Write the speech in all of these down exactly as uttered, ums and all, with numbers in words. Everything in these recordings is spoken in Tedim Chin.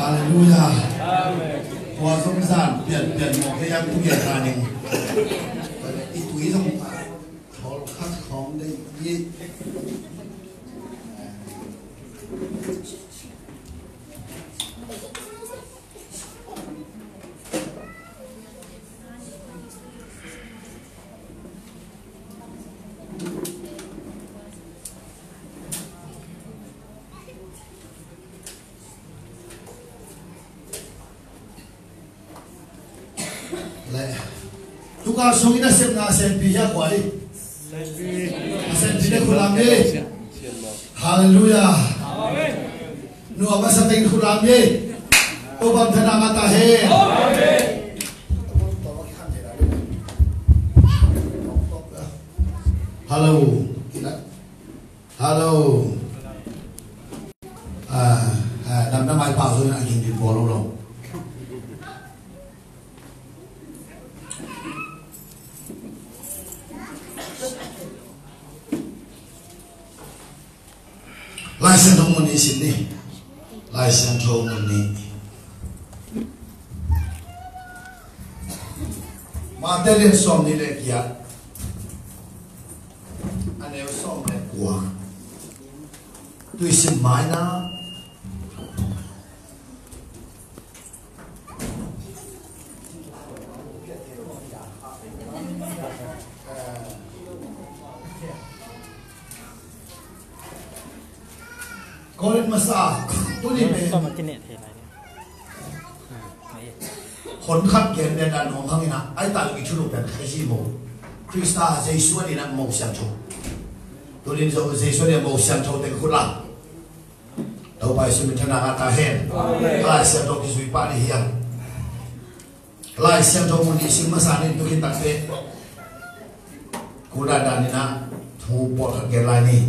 Halleluiah. Amen. Tua zong zan pianpian mawk hei ang tu gen ta ning. I tui zong thawl khat khawng dei i. Le. Tuka sungin a sepna a senpi hia kua hi? A senpi le khulam hi. Halleluiah. Nu a masa teng khulam hi. Topa min thang ngah ta hen. Hallo. Hallo. Ah, ah, nam na mai pau zo na ging di bol lo. Lai Siangtho mun nih sim ni. Lai Siangtho mun nih. Mate lian sawm nih le giat. A neu sawm le kua. Tui sim mai na. Korin masa tuni pen. Hon khat gen pen dan nuam hangin ah, ai ta i thulu pen Khazih Mo. Krista Jesu a ding a Mo Siangtho. Tunin Jesu a ding a Mo Siangtho teng khut la. Topa Jesu min thang ngah ta hen. Amen. Lai Siangtho kizui pah ni hiam. Lai Siangtho mun nih sim masa ni tu khin takte. Kuda dan ni na thu pawlkhat gen lai ni.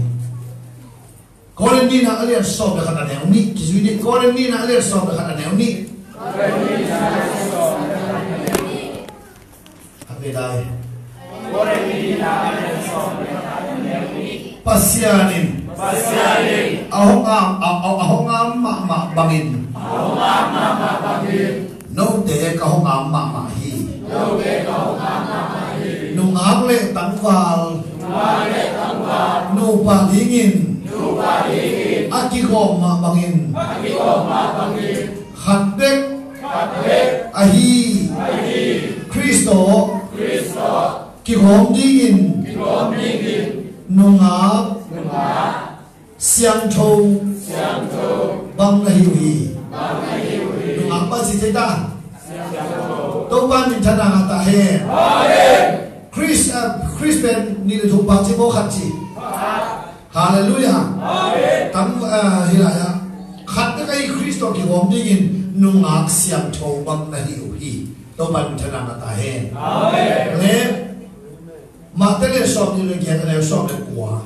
Korin nihna a lian sawm le khat a neu nih. Kizui ni Korin nihna a lian sawm le khat a neu nih. Khat vei lai. Pasian in, Pasian in a hong am, a, a, a hong am mahmah bangin, a hong am mahmah bangin, note ka hong am mahmah hi. Note ka hong am mahmah hi. Nungak le tangval, nungak le tangval, nupa dingin, nupa dingin, a kigawm mah bangin, a kigawm mah bangin, khat bek, khat bek, ahi, ahi, Kristo, Kristo, kigawm dingin, kigawm dingin, nungak, nungak, siangtho, siangtho, bang na hi uh hi. Bang na hi uh hi. Nungak bang ci thei ta. Siangtho. Topa min thang ngah ta hen. Amen. Khrist, ah, Khrist pen nih le thum pha ci maw, khat ci. Halleluiah. Amen. Tam, ah, hi lai ah. Khat bek ahi Kristo kigawm dingin nungak siangtho bang na hi uh hi. Topa min thang ngah ta hen. Amen. Le Mate lian sawm nih le giat a neu sawm le kua.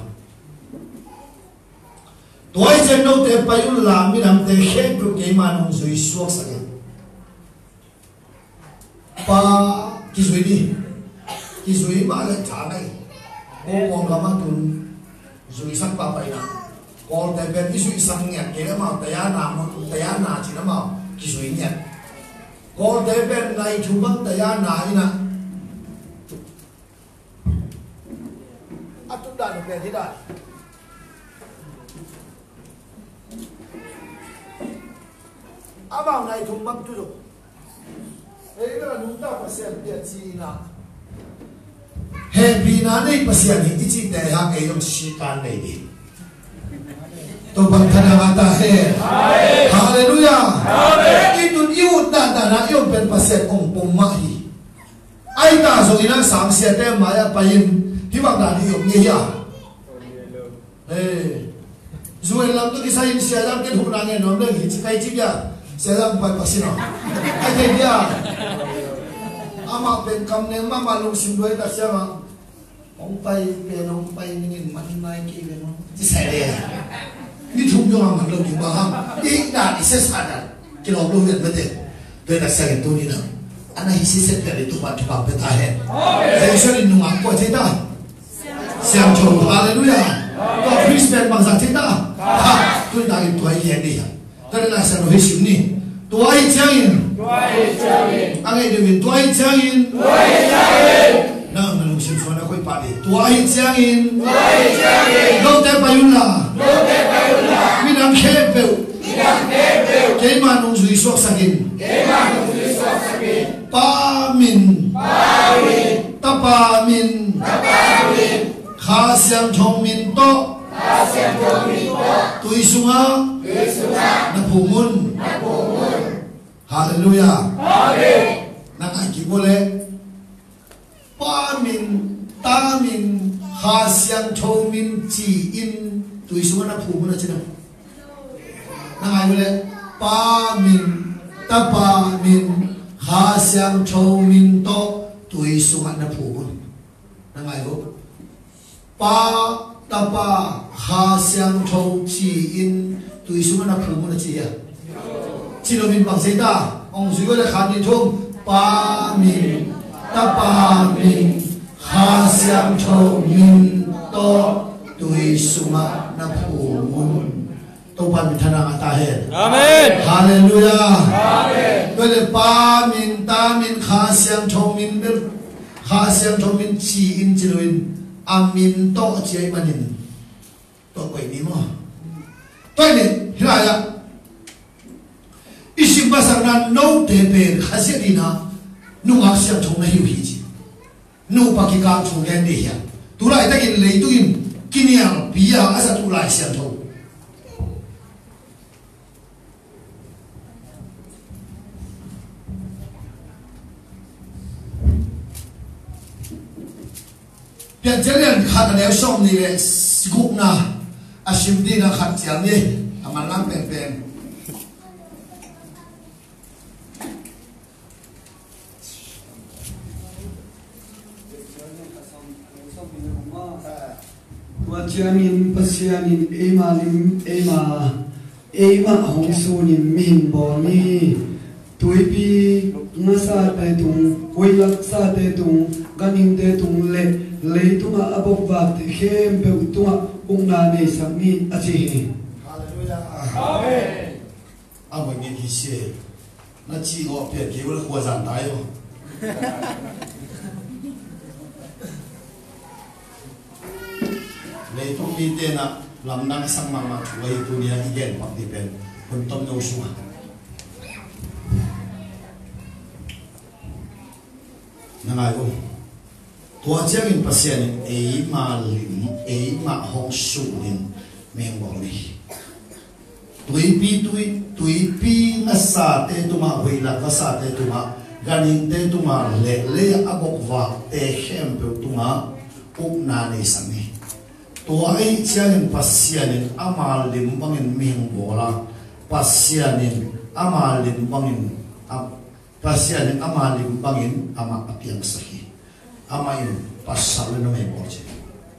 Tua hi ciang note pai un la, minamte khempeuh keima nong zui suaksak in. Pa kizui ni. Kizui mah le tha ngai. Ko Kawlgam ah tun zuisak pahpah in ah. Kawlte pen i zuisak ngiat kei leh amau tayana, tayana ci-in amau kizui ngiat. Kawlte pen nai thum bang tayana in ah. A tut dan uh pen hi dan. Amau nai thum bang tut uh. Ei bel a nungta Pasian pia ci-in ah. Hehpihna nei Pasian hi i cihte hang ei zong sikan nei ding. Topa min thang ngah ta hen. Halleluiah. I tun i ut dandan a i om pen Pasian hong pom mah hi. Ai ta zong in ah sangsiate mai-ah pai-in hih bang dan i om ngei hi a. Zuan lam tawh kisai in Sia Zam ken huhna ngen nuam leng hi ci kai ci bia. Sia Zam pai pasin a. Ai thei bia. Amah pen kam neng mahmah lungsim duai tak siang a. Hong pai pen hong pai ning in man nai kei pen hong ci sai le. Ni thum zong a man lo ding bang hang. I dan i sia sa dan. Kilawm lo hian mate. Tua hi tak siangin tuni na a na hi sitset pen i Topa'n thupha pia ta hen. Amen. Jesu in nungak kua thei ta. Siangtho, halleluiah. Tua Khrist pen bangzah thei ta. Ha, tuni takin tua i lian ding hi. Tua hi tak siangtho hi sim ni. Tua ahih ciangin. Tua ahih ciangin. A ngeih deuh in, tua ahih ciangin. Tua ahih ciangin. Nang na lungsim suan a koih pah dih. Tua ahih ciangin. Tua ahih ciangin. Lote pai unla. Lote pai unla. Midang khempeuh. Midang khempeuh. Keimah nungzui suaksak in. Keimah nungzui suaksak in. Pa min. Pa min. Tapa min. Tapa min. Kha Siangtho min tawh. Kha Siangtho min tawh. Tui sungah. Tui sungah. Na phum un. Na phum un. Halleluiah. Amen. Na ngai kik uh leh. Pa min, Ta min, Kha Siangtho min ci-in tui sungah na phum un a ci na. Na ngai uh leh. Pa min, Tapa min, Kha Siangtho min tawh tui sungah na phum un. Na ngai uh. Pa, Tapa, Kha Siangtho ci-in tui sungah na phum un a ci hia? Ci loin bang ci ta? Hong zui uh leh khat, nih, thum. Pa min, Tapa min, Kha Siangtho min tawh tui sungah na phum un. Topa minthanna ngah ta hen. Amen. Halleluiah. Amen. Tua leh Pa min, Ta min, Kha Siangtho min bel, Kha Siangtho min ci-in ci loin a min tawh a ci ahih manin. Tua koih ni maw. Tua hi ni, hih lai-ah i sim masakna note pen Kha siangtho in a nungak siangtho na hi uh hi ci. Nupa kikal thu gen dih hiam? Tu laitakin leitung in kinialpi a a zat uh lai siangtho. Piancil lian khat a neu sawmnih leh gukna a sim dihna khat cial ni, a manlang pengpeng. Tua ciangin Pasian in eima lim, eima, eimah hong sunin mihing bawl ni. Tuipi ngasate tung, huihlak sate tung, ganhingte tung le leitungah a bokvakte khempeuh tungah ukna neisak ni, a ci hi. Halleluiah. Amen. A hoih ngen hi si. Na cih ngawh pian kei uh le khua zan tai uh. Leitung mite na lamdang a sak mahmah thu ahi tuni a i gen pak dih pen hun tomno sungah. Na ngai uh. Tua ciangin Pasian in eima lim, eima hong sunin meng bawl ni. Tuipi, tui, tuipi ngasate tungah, huihlak vasate tungah, ganhingte tungah, le lei a bokvakte khempeuh tungah ukna neisak ni. Tua ahih ciangin Pasian in ama lim bangin mihing bawl a, Pasian in ama lim bangin a Pasian in ama lim bangin amah a piangsak hi. Amah in pasal le numei bawl ci.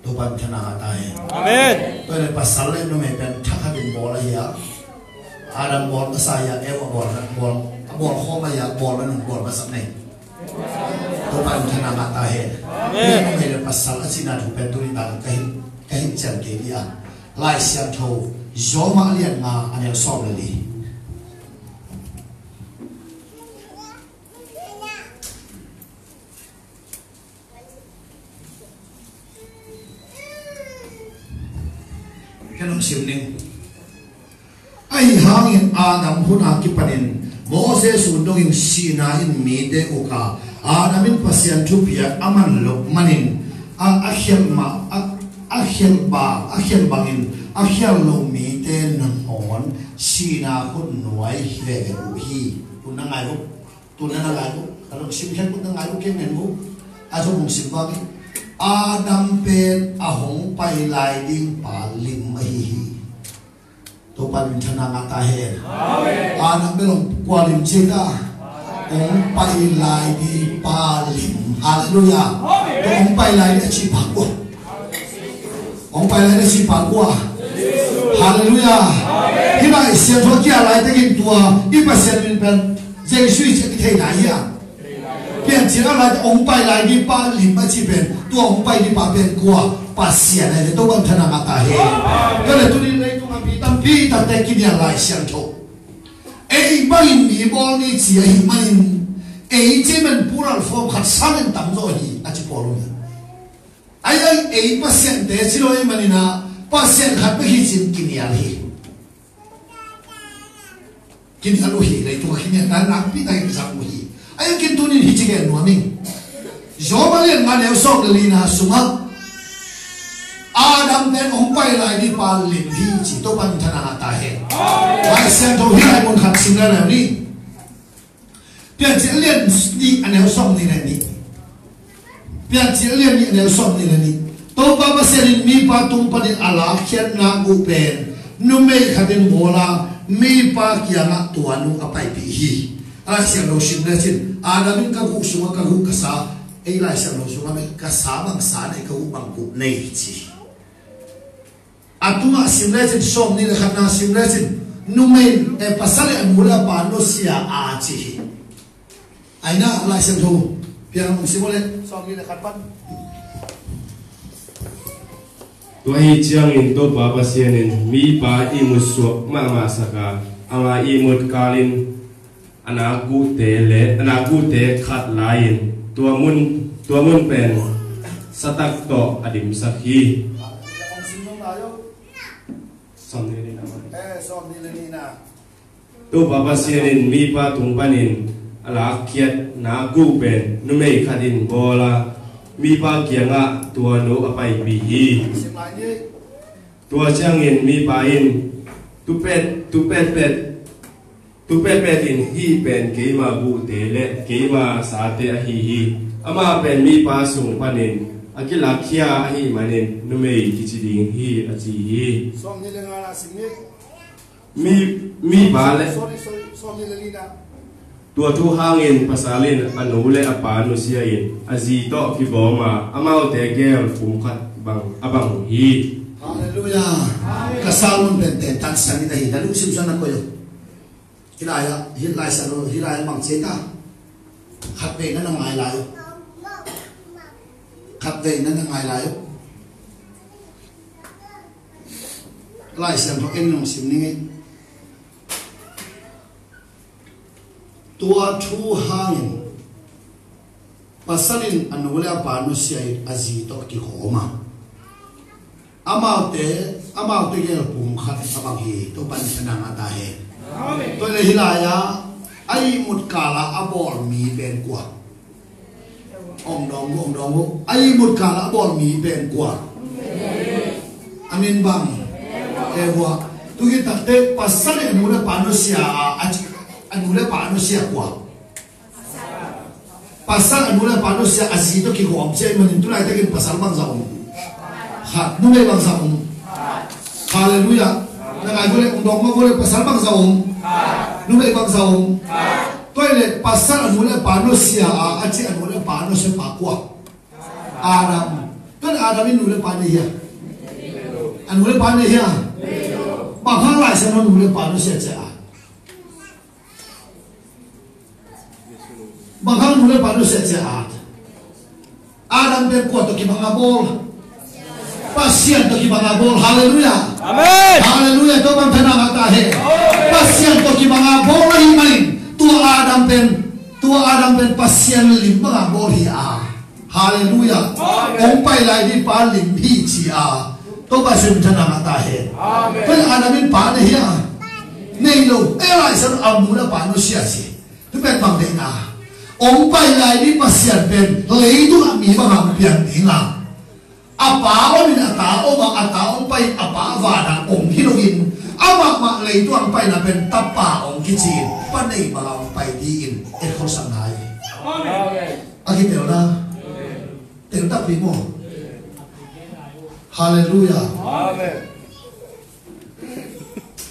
Topa in thana ngah ta hen. Amen. Tua le pasal le numei pen thakhat in bawl ahi a. Adam bawl masa hi a, Eva bawl, bawl, a bawl khawm ahi a, bawl le nung bawl masak nei. Topa in thana ngah ta hen. Amen. Numei le pasal a cihna thu pen tuni ta ka hin, ka hin cian kei dih a. Lai Siangtho Rom a lian nga a neu sawm le li. Ken hong sim ning. Ahi hangin Adam hun a kipanin Moses hun dongin sihna in mite uk a, Adam in Pasian thupiak a man loh manin a, a khialh mah, a, a khialh ba, a khialh bangin a khialh loh mite nangawn sihna khut nuai veve uh hi. Tu na ngai uh. Tu na na ngai uh, ka lungsim khen uh na ngai uh kei men uh. A thu hong sim bang hi. Adam pen a hong pai lai ding pa lim ahi hi. Topa in thana ngah ta hen. Amen. Adam bel hong kua lim ci ta. Hong pai lai ding pa lim. Halleluiah. Amen. Hong pai lai ding a ci pa kua. Hong pai lai ding a ci pa kua. Halleluiah. Amen. Hih lai siangtho kia lai takin tua i Pasian min pen Jesu i ci a kithei nai hi a. Piancil a lai, hong pai lai ding pa lim a ci pen, tua hong pai ding pa pen kua? Pasian ahi ve. Topa in thana ngah ta hen. Tua le tuni leitung a mi tampi takte kinial Lai Siangtho. Ei bangin mi bawl ni ci ahih manin, ei ci man plural form khat sangin tamzaw hi a ci pawl uh hi. Ai ai ei pasiante ci lo ahih manin ah, pasian khat bek hi cin kinial hi. Kinial uh hi, leitung a kinial na nakpi takin zang uh hi. Ai kin tunin hi ci gen nuam ing. Job a lian nga neu sawm le lina sungah Adam pen hong pai lai ni pa lim hi ci, Topa min thana ngah ta hen. Lai Siangtho hi lai mun khat sim lai lai ni. Piancil lian nih a neu sawm nih le nih. Piancil lian nih a neu sawm nih le nih. Topa Pasian in mipa tung panin a lakkhiatna guh pen numei khat in bawl a, mipa kiangah tua nu a paipih hi. A Lai Siangtho sim lecin, Adam in ka guh sungah ka guh ka sa, ei Lai Siangtho sungah ka sa bang sa nei, ka guh bang guh nei ci. A tungah sim lecin, sawm nih le khatna sim lecin, numei, eh, pasal in a nu le a pa nusia a ci hi. Aina Lai Siangtho piang hong sim le sawm nih le khat pan. Tua hi ciangin Topa Pasian in mipa ihmut suak mahmah sak a, ama ihmut kalin a nakguhte le a nakguhte khat lai-in tua mun, tua mun pen satak tawh a dimsak hi. Sawm nih le nihna. Topa Pasian in mipa tung panin a lakkhiat nakguh pen numei khat in bawl a, mipa kiangah tua nu a paipih hi. Tua ciangin mipa in, tu pet, tu pet pet, tu pet pet in hih pen keima guhte le keima sate ahi hi. Amah pen mipa sung panin a kilakkhia ahih manin numei kici ding hi a ci hi. Sawm nih le ngana sim ni. Mi, mipa le Sorry, sorry, sawm nih le lina. Tua thu hangin pasal in a nu le a pa nusia in a zi tawh kigawm a, amaute gel pumkhat bang a bang hi. Halleluiah. Ka sermon pen tentan sang in ahi, na lungsim sung na koih uh. Hilai ah, hilai sang uh, hilai ah bang ci ta. Khat vei na na ngai lai uh. Khat vei na na ngai lai uh. Lai Siangtho en nong sim ning ei. Tua thu hangin pasal in a nu le a pa nusia in a zi tawh kigawm a, amaute, amaute gel pumkhat a bang hi. Topa min thana ngah ta hen. Amen. Tua le hilai ah a ihmut kala a bawl mi pen kua? Ong dong uh, ong dong uh. A ihmut kala a bawl mi pen kua? A min bang? Eva. Tu hi takte pasal in a nu le pa nusia a, a ci, a nu le pa nusia kua? Pasal a nu le pa nusia a zi tawh kigawm ci ahih manin tu laitakin pasal bangzah om? Khat. Numei bangzah om? Halleluiah. Na ngai vua le, ong dong vua le, pasal bangzah om? Numei bangzah om? Tua hi le pasal a nu le pa nusia a, a ci a nu le pa nusia pa kua? Adam. Tua Adam in nu le pa nei hia? A nu le pa nei hia? Bang hang Lai Siangtho nu le pa nusia ci a? Bang hang nu le pa nusia ci a? Adam pen kua tawh kibang a bawl? Pasian tawh kibang a bawl. Halleluiah. Amen. Halleluiah. Topa min thana ngah ta hen. Pasian tawh kibang a bawl ahih manin tua Adam pen, tua Adam pen Pasian lim bang a bawl hi a. Halleluiah. Amen. Hong pai lai ni pa lim hi ci a. Topa Pasian min thana ngah ta hen. Amen. Tua Adam in pa nei hia? Nei lo. Ei Lai Siangtho a nu le pa nusia ci. Tu pen bang deihna? Hong pai lai ni Pasian pen leitung ah mi bang a hong piang ding a, a pa om in a ta om a, a ta hong pai in a pa van a om hi lo in, amah mah leitung ah hong paina pen tapa hong kici in, pa nei bang a hong pai ding in et kholsak nai. Amen. A kitelna tel takpi maw? Halleluiah. Amen.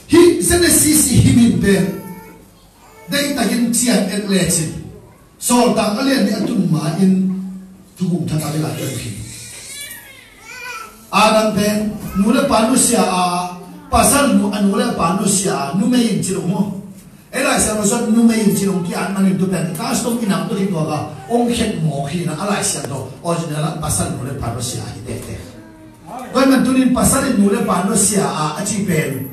Hih Genesis i hih min pen deihtakin cian et lecin, Sawltak a lian nih a tun ma-in Thukhun Thak ah bel a kiam khin. Adam pen nu le pa nusia a, pasal nu, a nu le pa nusia a, numei in ci lo maw? Ei Lai Siangtho sung numei in ci lo ki-at manin tu pen custom in hong tawh kituak a, hong khen mawk hi na, a Lai Siangtho original ah pasal nu le pa nusia hi tektek. Tua ahih man tunin pasal in nu le pa nusia a, a ci pen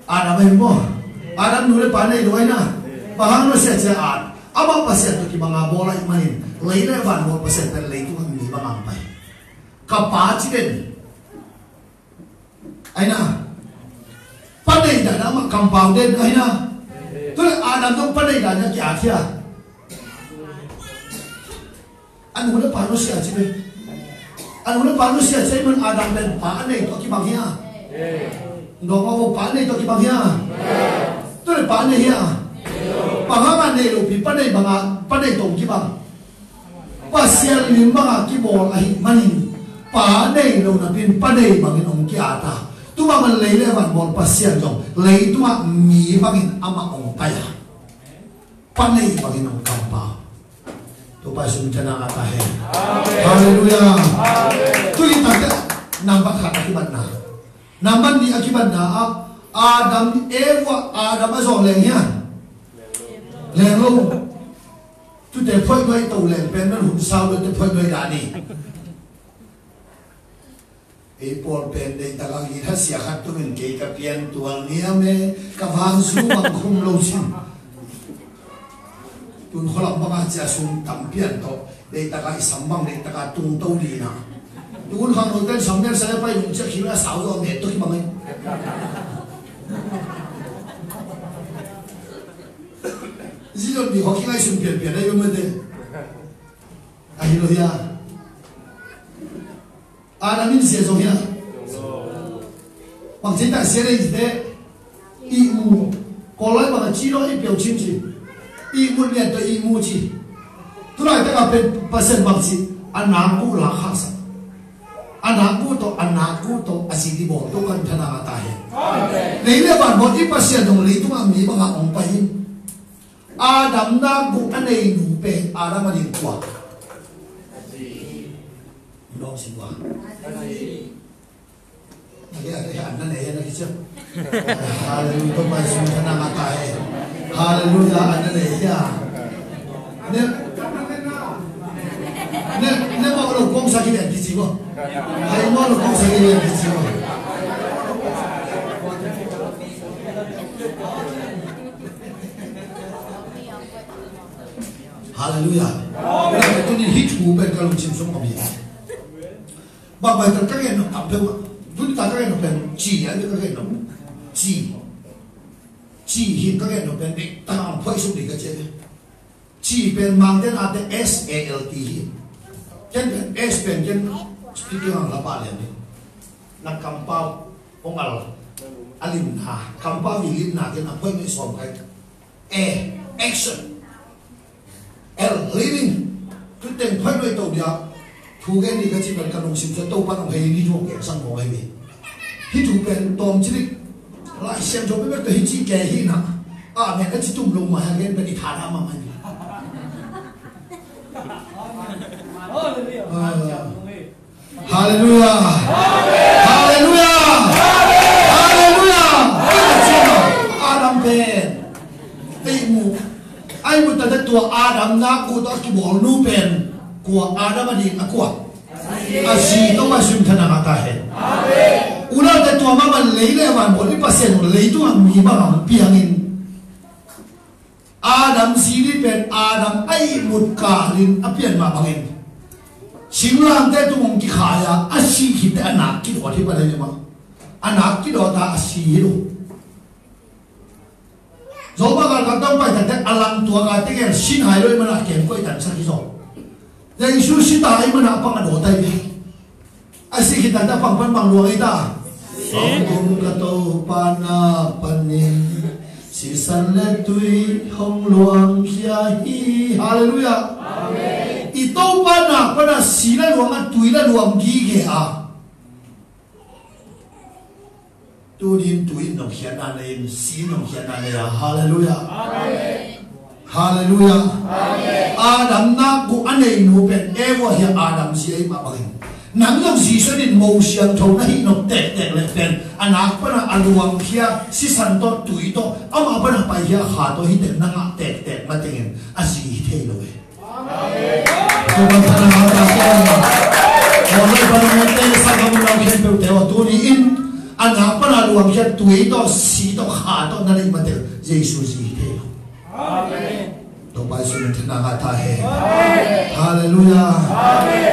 Adam ahi maw? Adam nu le pa nei lo ahi na. Bang hang nusia ci a, amah Pasian tawh kibanga bawl ahih manin lei le van bawl Pasian pen leitungah mi banga hong pai. Ka pa ci den ahi na. Pa nei dan amah kampau den ahi na. Tua leh Adam zong pa nei dan a ki-at hia? A nu le pa nusia ci ve. A nu le pa nusia ci ahih man Adam pen pa a nei tawh kibang hia? Dawng aw, pa a nei tawh kibang hia? Tua leh pa a nei hia? Bang hanga nei lopi pa nei banga, pa nei tawh kibang? Pasian lim banga kibawl ahih manin pa nei lo napi-in pa nei bangin hong ki-at a, tua bang man lei le van bawl Pasian zong leitungah mi bangin amah hong pai a, pa nei bangin hong kampau. Topa sung tana ngata hen. Halleluiah. Tuni takte nambat khat a kibatna, nambat nih a kibatna ah Adam, Eva, Adam a zawn leng hia? Leng lo. Tute phoih nuai to leng pen man hun sau bel te phoih nuai dan hi. Ei pawl pen deihtaka githasia khat tungin kei ka pian tual niam e, ka vangzu bang khum lo cin. Tun khualam banga cia sum tam pian tawh deihtaka i sam bang deihtaka tung to dina. Tun khang note sam pian sa le pai nung cia khil a sau zaw met tawh kibang e. Zizon di khawk kingai sum pianpian a i um ate. Ahi lo hia? Adam in zia zong hia? Bang cin ta zia lei zite. Ihmu. Kawllai bang a ci lo i piau cin ci. Ihmut lian tawh ihmu ci. Tulai taka pen Pasian bang ci. A nakguh la khaksak. A nakguh tawh, a nakguh tawh a zi di bawl tawh kan thana a ta hen. Lei le van bawl i Pasian dong leitungah mi bangah hong pai in. Adam nakguh a nei nu pen Adam a ding kua? Lawng si kua? Ake ake an na nei na kici. Halleluiah, Topa Jesu thana ngata e. Halleluiah, an na nei hia. Ne ne ne ma lo kong sa ki ne kici ko. Ai ma lo kong sa ki ne kici ko. Halleluiah. Tuni hih thu pen ka lungsim sung om hi. Bang bai ka gen nop tam peuh. Tuni ta ka gen nop pen ci a ka gen nop. Ci. Ci hi ka gen nop pen deihtaka phoih suk ding ka ci a. Ci pen Mangte nate S A L T hi. Ken pen S pen ken speaking ang la pa lian hi. Na kampau hong al a limna, kampau hi limna ken a phoih ngai sawm kai. A, action. L, living. Tu teng phoih ngai to dia. Thu gen ding ka ci pen ka lungsim sa Topa nong hei ni thu keng sang mawng ai mi. Hih thu pen tawm ci dik. Lai Siangtho bek bek tawh hih ci kei hi na. Amen a ci tum lo mai a gen pen i tha na mang ai mi. Ah. Halleluiah. Halleluiah. Halleluiah. Adam pen ei mu. Ai mu ta tua Adam nakguh tawh a kibawl nu pen kua? Adam a ding a kua? A zi tawh a sim thana ngata hen. Unaute tua mah man lei le van bawl i Pasian uh leitungah mi bangah hong piangin. Adam zi ding pen Adam a ihmut kalin a pian mah bangin singlamteh tung hong kikhai a, a sih khitteh a nak kidawt hi pan a hi mah. A nak kidawt a a si hi lo. Zomah galkap dang pai takte a lamtuak a tegel sin hai lo i manah kem koih tansak hi zaw. Jesu si ta i manah pang a dawt ai ve. A si khit takte a pang pan bang luang ei ta? Sawm kum ka Topa na panin sisan le tui hong luangkhia hi. Halleluiah. I Topa na pana si la luang a, tui la luang gige a. Tunin tui in nong khiatna nei in, si in nong khiatna nei a. Halleluiah. Halleluiah. Adam nakguh a nei nu pen Eva hi a, Adam zi ei mah bangin. Nang zong Jesu in mo siangtho na hih nop tektek leh pen a nak pana a luangkhia sisan tawh tui tawh amah pana paikhia kha tawh hih teng na ngah tektek matengin a zi hi thei lo e. Tua bang pana ngah ta kei. Tua bang pana ngah te sa kam lau khen peuh te aw tuni in a nak pana luangkhia tui tawh si tawh kha Tawh na neih mate Jesu zi hi thei lo. Amen. Topa Jesu min thang a ta hen. Halleluia.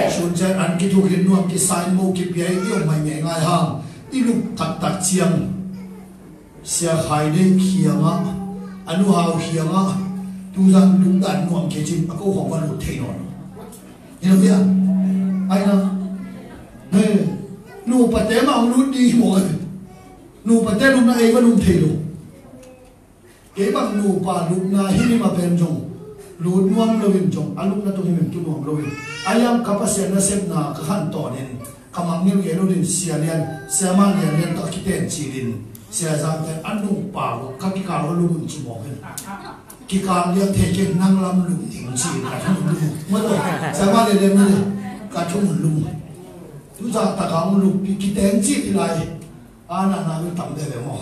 Suncian an kithuk in nuam kisa in mo kipia in i om mai ngeingai hang i lup taktak ciang Sia Khai Deih kiangah, a nu Hau kiangah, tuzan lungdan nuam kei cin a ko khawng va lut thei nawn lo. Hi lo hia? Ai na. He. Nupate mah hong lut ding hi mawk a. Nupate lupna ei va lum thei lo. Kei bang nupa lupna hi ni ma pen zong lut nuam lo in zong a lupna tung hi min tu nuam lo in. A yam ka Pasian nasepna ka khan tawn in ka mang ngeu ngeu lo in Sia Lian, Sia Ma Lian Lian tawh a kiten cil in Sia Zang te a nupa ka kikal lo lum un ci mawk in. Kikal liang thei kei nang lam lum ding ci ka thum lum. Maw lo, Sia Ma Lian Lian maw lo, ka thum lum. Tu za taka hong lum pi kiteng ci ti lai. A na na lum tam de le maw.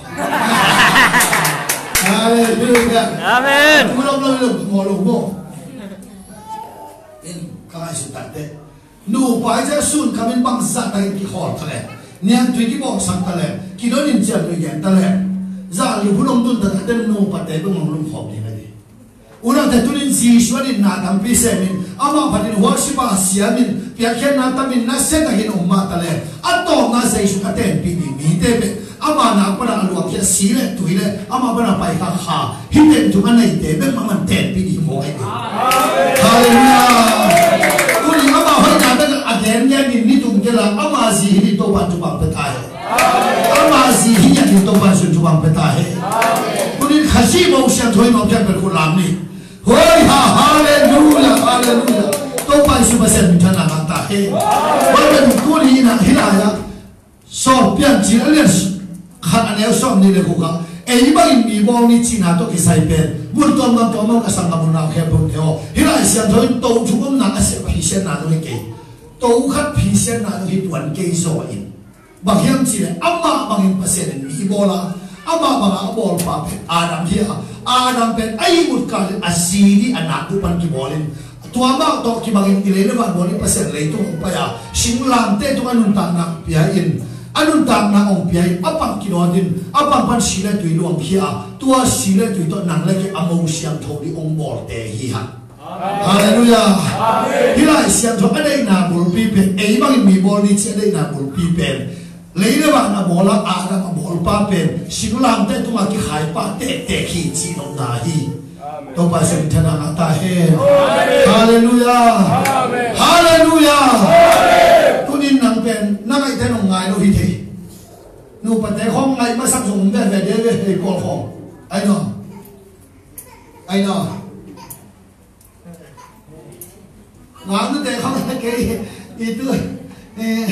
Hallelujah. Amen. Tu lam lo lo maw lo maw. In ka ngai su tak de. Nupa i ciah sun khamin bangzah takin kikhawl ta leh, niangtui kibawlsak ta leh, kidon in ciangtui gen ta leh, zah luphu dong tun ta takte nupate beng hong lungkhawm ding a hi. Unau te tunin Jesu a ditna tampi semin, amah phatin huaksipa siamin, piakkhiatna tamin nasia takin om mah ta leh, a tawpna Jesu a tenpih ding mite bek ama nak pana a luangkhia si le tui le ama pana paikha kha hih teng tung a neite bek mah man tenpih ding maw ai ding. Halleluia. Tuni ama hoihna bek a gengen in nitum kela ama zi hi ding Topa thupha pia ta hen. Ama zi hi ding Topa sun thupha pia ta hen. Tuni Khazih mo siangtho i mawk pian bek khut lam ni. Hoi ha, halleluia, halleluia. Topa Jesu Pasian min thang a ngah ta hen. Tua bek tuni in ah hih lai ah Sawlpian cil a lian khat a neu sawm nih le guk ah ei bangin mi bawl ni cihna tawh kisai pen mun tuam gam tuam a sanggam unau khempeuh te aw, hih Lai Siangtho in to thuk omna a sia phisiatna zong hi kei. To khat phisiatna zong hi tuan kei zaw in. Bang hiam cihleh amah bangin Pasian in mi bawl a, amah bangin a bawlpa pen Adam hi a, Adam pen a ihmut kalin a zi ding a nakguh pan kibawlin, tua mah tawh kibangin i lei le van bawl in Pasian leitung hong pai a, singlamteh tung a nuntakna hong pia in, a nuntakna hong pia in, a pang kidawt in, a pang pan si le tui luangkhia a, tua si le tui tawh nang le kei a mo siangtho ding hong bawlte hi hang. Halleluia. Hih Lai Siangtho a deihna bulpi pen, ei bangin mi bawl ni cih a deihna bulpi pen, lei le van a bawl a, Adam a bawlpa pen singlamteh tungah kikhaipa tektek hi cih nopna hi. Topa Jesu min thang a ngah ta hen. Halleluia. Halleluia. Tunin nang pen na ngaihte nong ngai lo hi thei. Nupate khawng ngaih masak zong om veve de ve hei pawl khawng. Ai no. Ai no. Nang nute khawng na kei i tu, eh,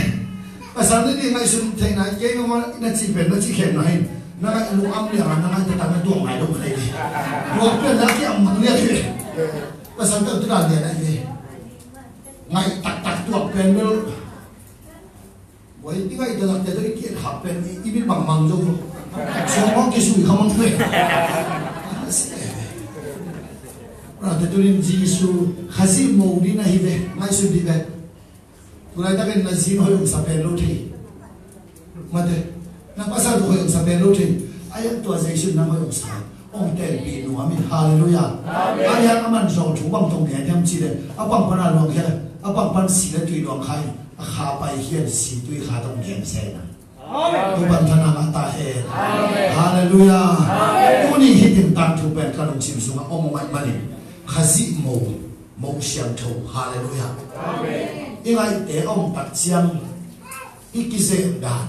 pasal nute ngaihsun theihna kei mah na cih pen na cih khem na hi. Na ngaih lung am liang a na ngaih taktak na tuang ngai lo kei. Tuang pen na ki am mang liang hi. Pasal pen tu dan lian na hi. Ngaih taktak tuang pen bel. Oi, i ngaih taktak te tawh i kiat khak pen i, i bil bangmang zo. Suang hong kisui kha mang ve. Rate tunin Jesu Khazih mo ding na hi ve, ngaihsun dih ve. Tulai takin na zi in hoih hong sa pen lo thei. Mate, na pasal hoih hong sa pen lo thei. Ai tua Jesu in nang hoih hong sa. Hong tenpih nuam in, halleluia. Amen. Ahi hang a man zawh thu bang tawh gen hiam cih leh, a pang pan a luang hiam, a pang pan si le tui luang kha in, a kha pai hiam si tui kha tawh gen se na. Amen. Topa min thang a ngah ta hen. Amen. Halleluia. Amen. Tuni hih teng tangthu pen ka lungsim sungah om mahmah in, Khazih mo, mo siangtho, halleluia. Amen. I ngaihte a om tak ciang i kizem dan.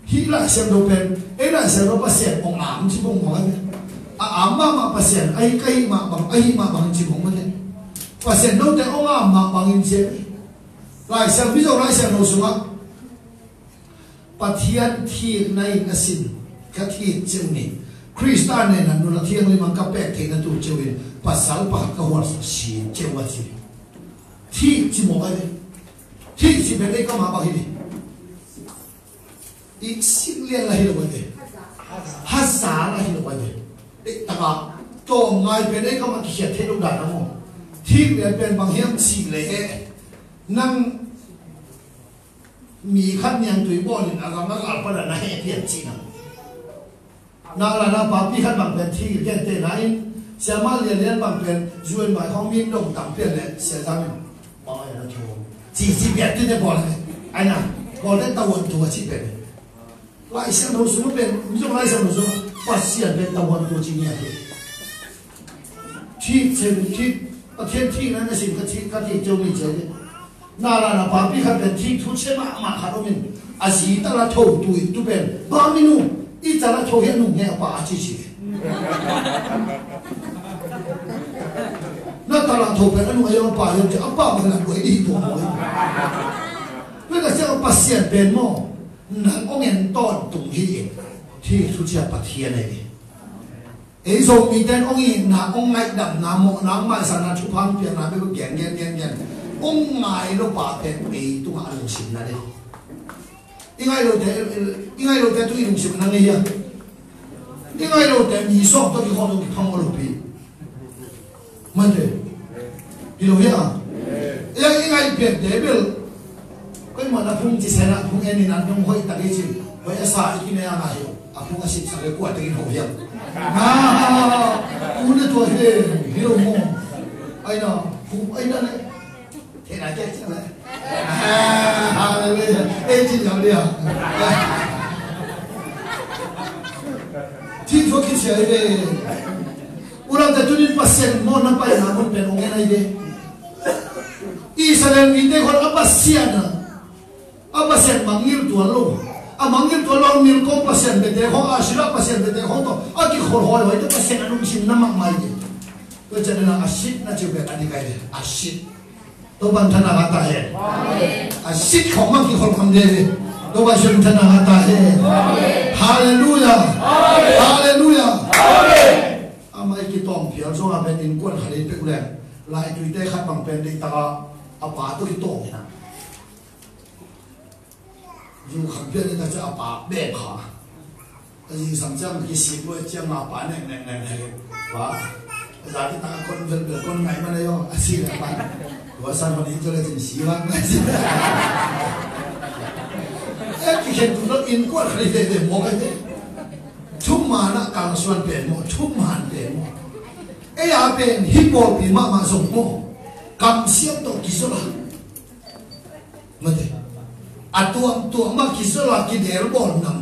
Hih Lai Siangtho pen, ei Lai Siangtho Pasian hong am ci bang mawk a, a am mahmah Pasian, ahi ka hih mah bang, ahi mah bang ci bang mawk a. Pasian note hong am mah bangin ci. Lai Siangtho, Lai Siangtho sungah Pathian thikna in a sin ka thik ceu ni. Khrista nena nula thianghlim a ka pek theihna tu ceu in pasal pakhat ka huansak si ceu a ci. Thik ci mawk a. Thik ci pen ei ka mah bang hi ni. I sik lian la hi lo a ve. Haza la hi lo a ve. Ei taka tawm ngai pen ei kamah kikhiat thei lo dan a maw. Thik lian pen bang hiam cih leh nang mi khat niangtui bawlin a gam a gal pan a na heh pian cihna. Nalana papi khat bang pen thih kei te na in, siamah lianlian bang pen U N Y khawng min dong tam pian le Sia Zam in, "Bang ai na thu," ci ci pian ti te bawl le. Ai na, bawl te tawh wan thu a ci pian. Lai Siangtho sung pen, mi zong Lai Siangtho sung, Pasian pen tawh wan thu ci ngiat hi. Thih chen, thih, Pathian thihna na sim ka thih, ka thih ceu ni ceu ni. Nalana papi khat pen thih thu sia mahmah khat om in, a zi ta la tho tu in tu pen, "Bang mi nu, i ta la tho hi a nu nge a pa," a ci ci. Na ta la tho pen a nu a yau a pa yau ci, a pa pen a buai di tua buai. Pen a sia Pasian pen maw, nang ong en tawntung hi in, thih thu sia Pathian ahi. Ei Zomite in ong itna, ong ngaihdamna, mawhna, ong maisanna, thupha ong piakna bek gen gen gen gen. Ong ngai lo pa pen ei tungah a lungsim na ding. I ngai lote, i ngai lote tu i lungsim na ngei hia? I ngai lote mi sawm tawh kikhawm lo kiphang lo pi. Mate. Hi lo hia? I ngai piakte bel. Koi mah na phung ci sena phung en in an dong hoih tak i ci. Hoih a sa i kine a ngai hi lo. A phung a sipsak le kua tekin ho hiam? Ah, u na tua hi, hi lo maw? Ai na, phung ai na le. Thei na kia ciang le. Ah, hallelujah. Ei cin yau dia. Cin fo ki sia hi ve. U lam ta tunin Pasian maw na pai na mun pen ong en ai ve. Israel mite khon a Pasian a. A Pasian mangngilh tuan lo. A mangngilh tuan lo, mil kong pasian bete khong, Asherah pasian bete khong tawh a kikhol hawihawih tawh Pasian a lungsim na mahmah hi. Tua ciangin a sit na ci uh pen a dik ai ve. A sit. Topa'n thana ngah ta hen. A sit khong mah kikhol kham de ve. Topa Jesu'n thana ngah ta hen. Halleluiah. Halleluiah. Amah i kitawng phial zong a pen innkuan khat i pek leng, laituite khat bang pen deih taka a pa tawh kitawng hi na. Zu kham pian in a cia a pa beng kha. A zingsang ciang kisik lua ciang a pa nek nek nek nek. Pa, a za ki ta kon vel vel kon ngai ma nei aw, a si le pa. Tua san hon in tua le cin si vang. E, kikhen tu lo innkuan khat i ve ve mawk ai ve. Thuman a kalsuan pen maw, thuman pen maw. Ei a pen hi pawlpi mahmah zong maw. Kamsiam tawh kizol a. Mate. A tuamtuam mah kizol a kidel bawl nam.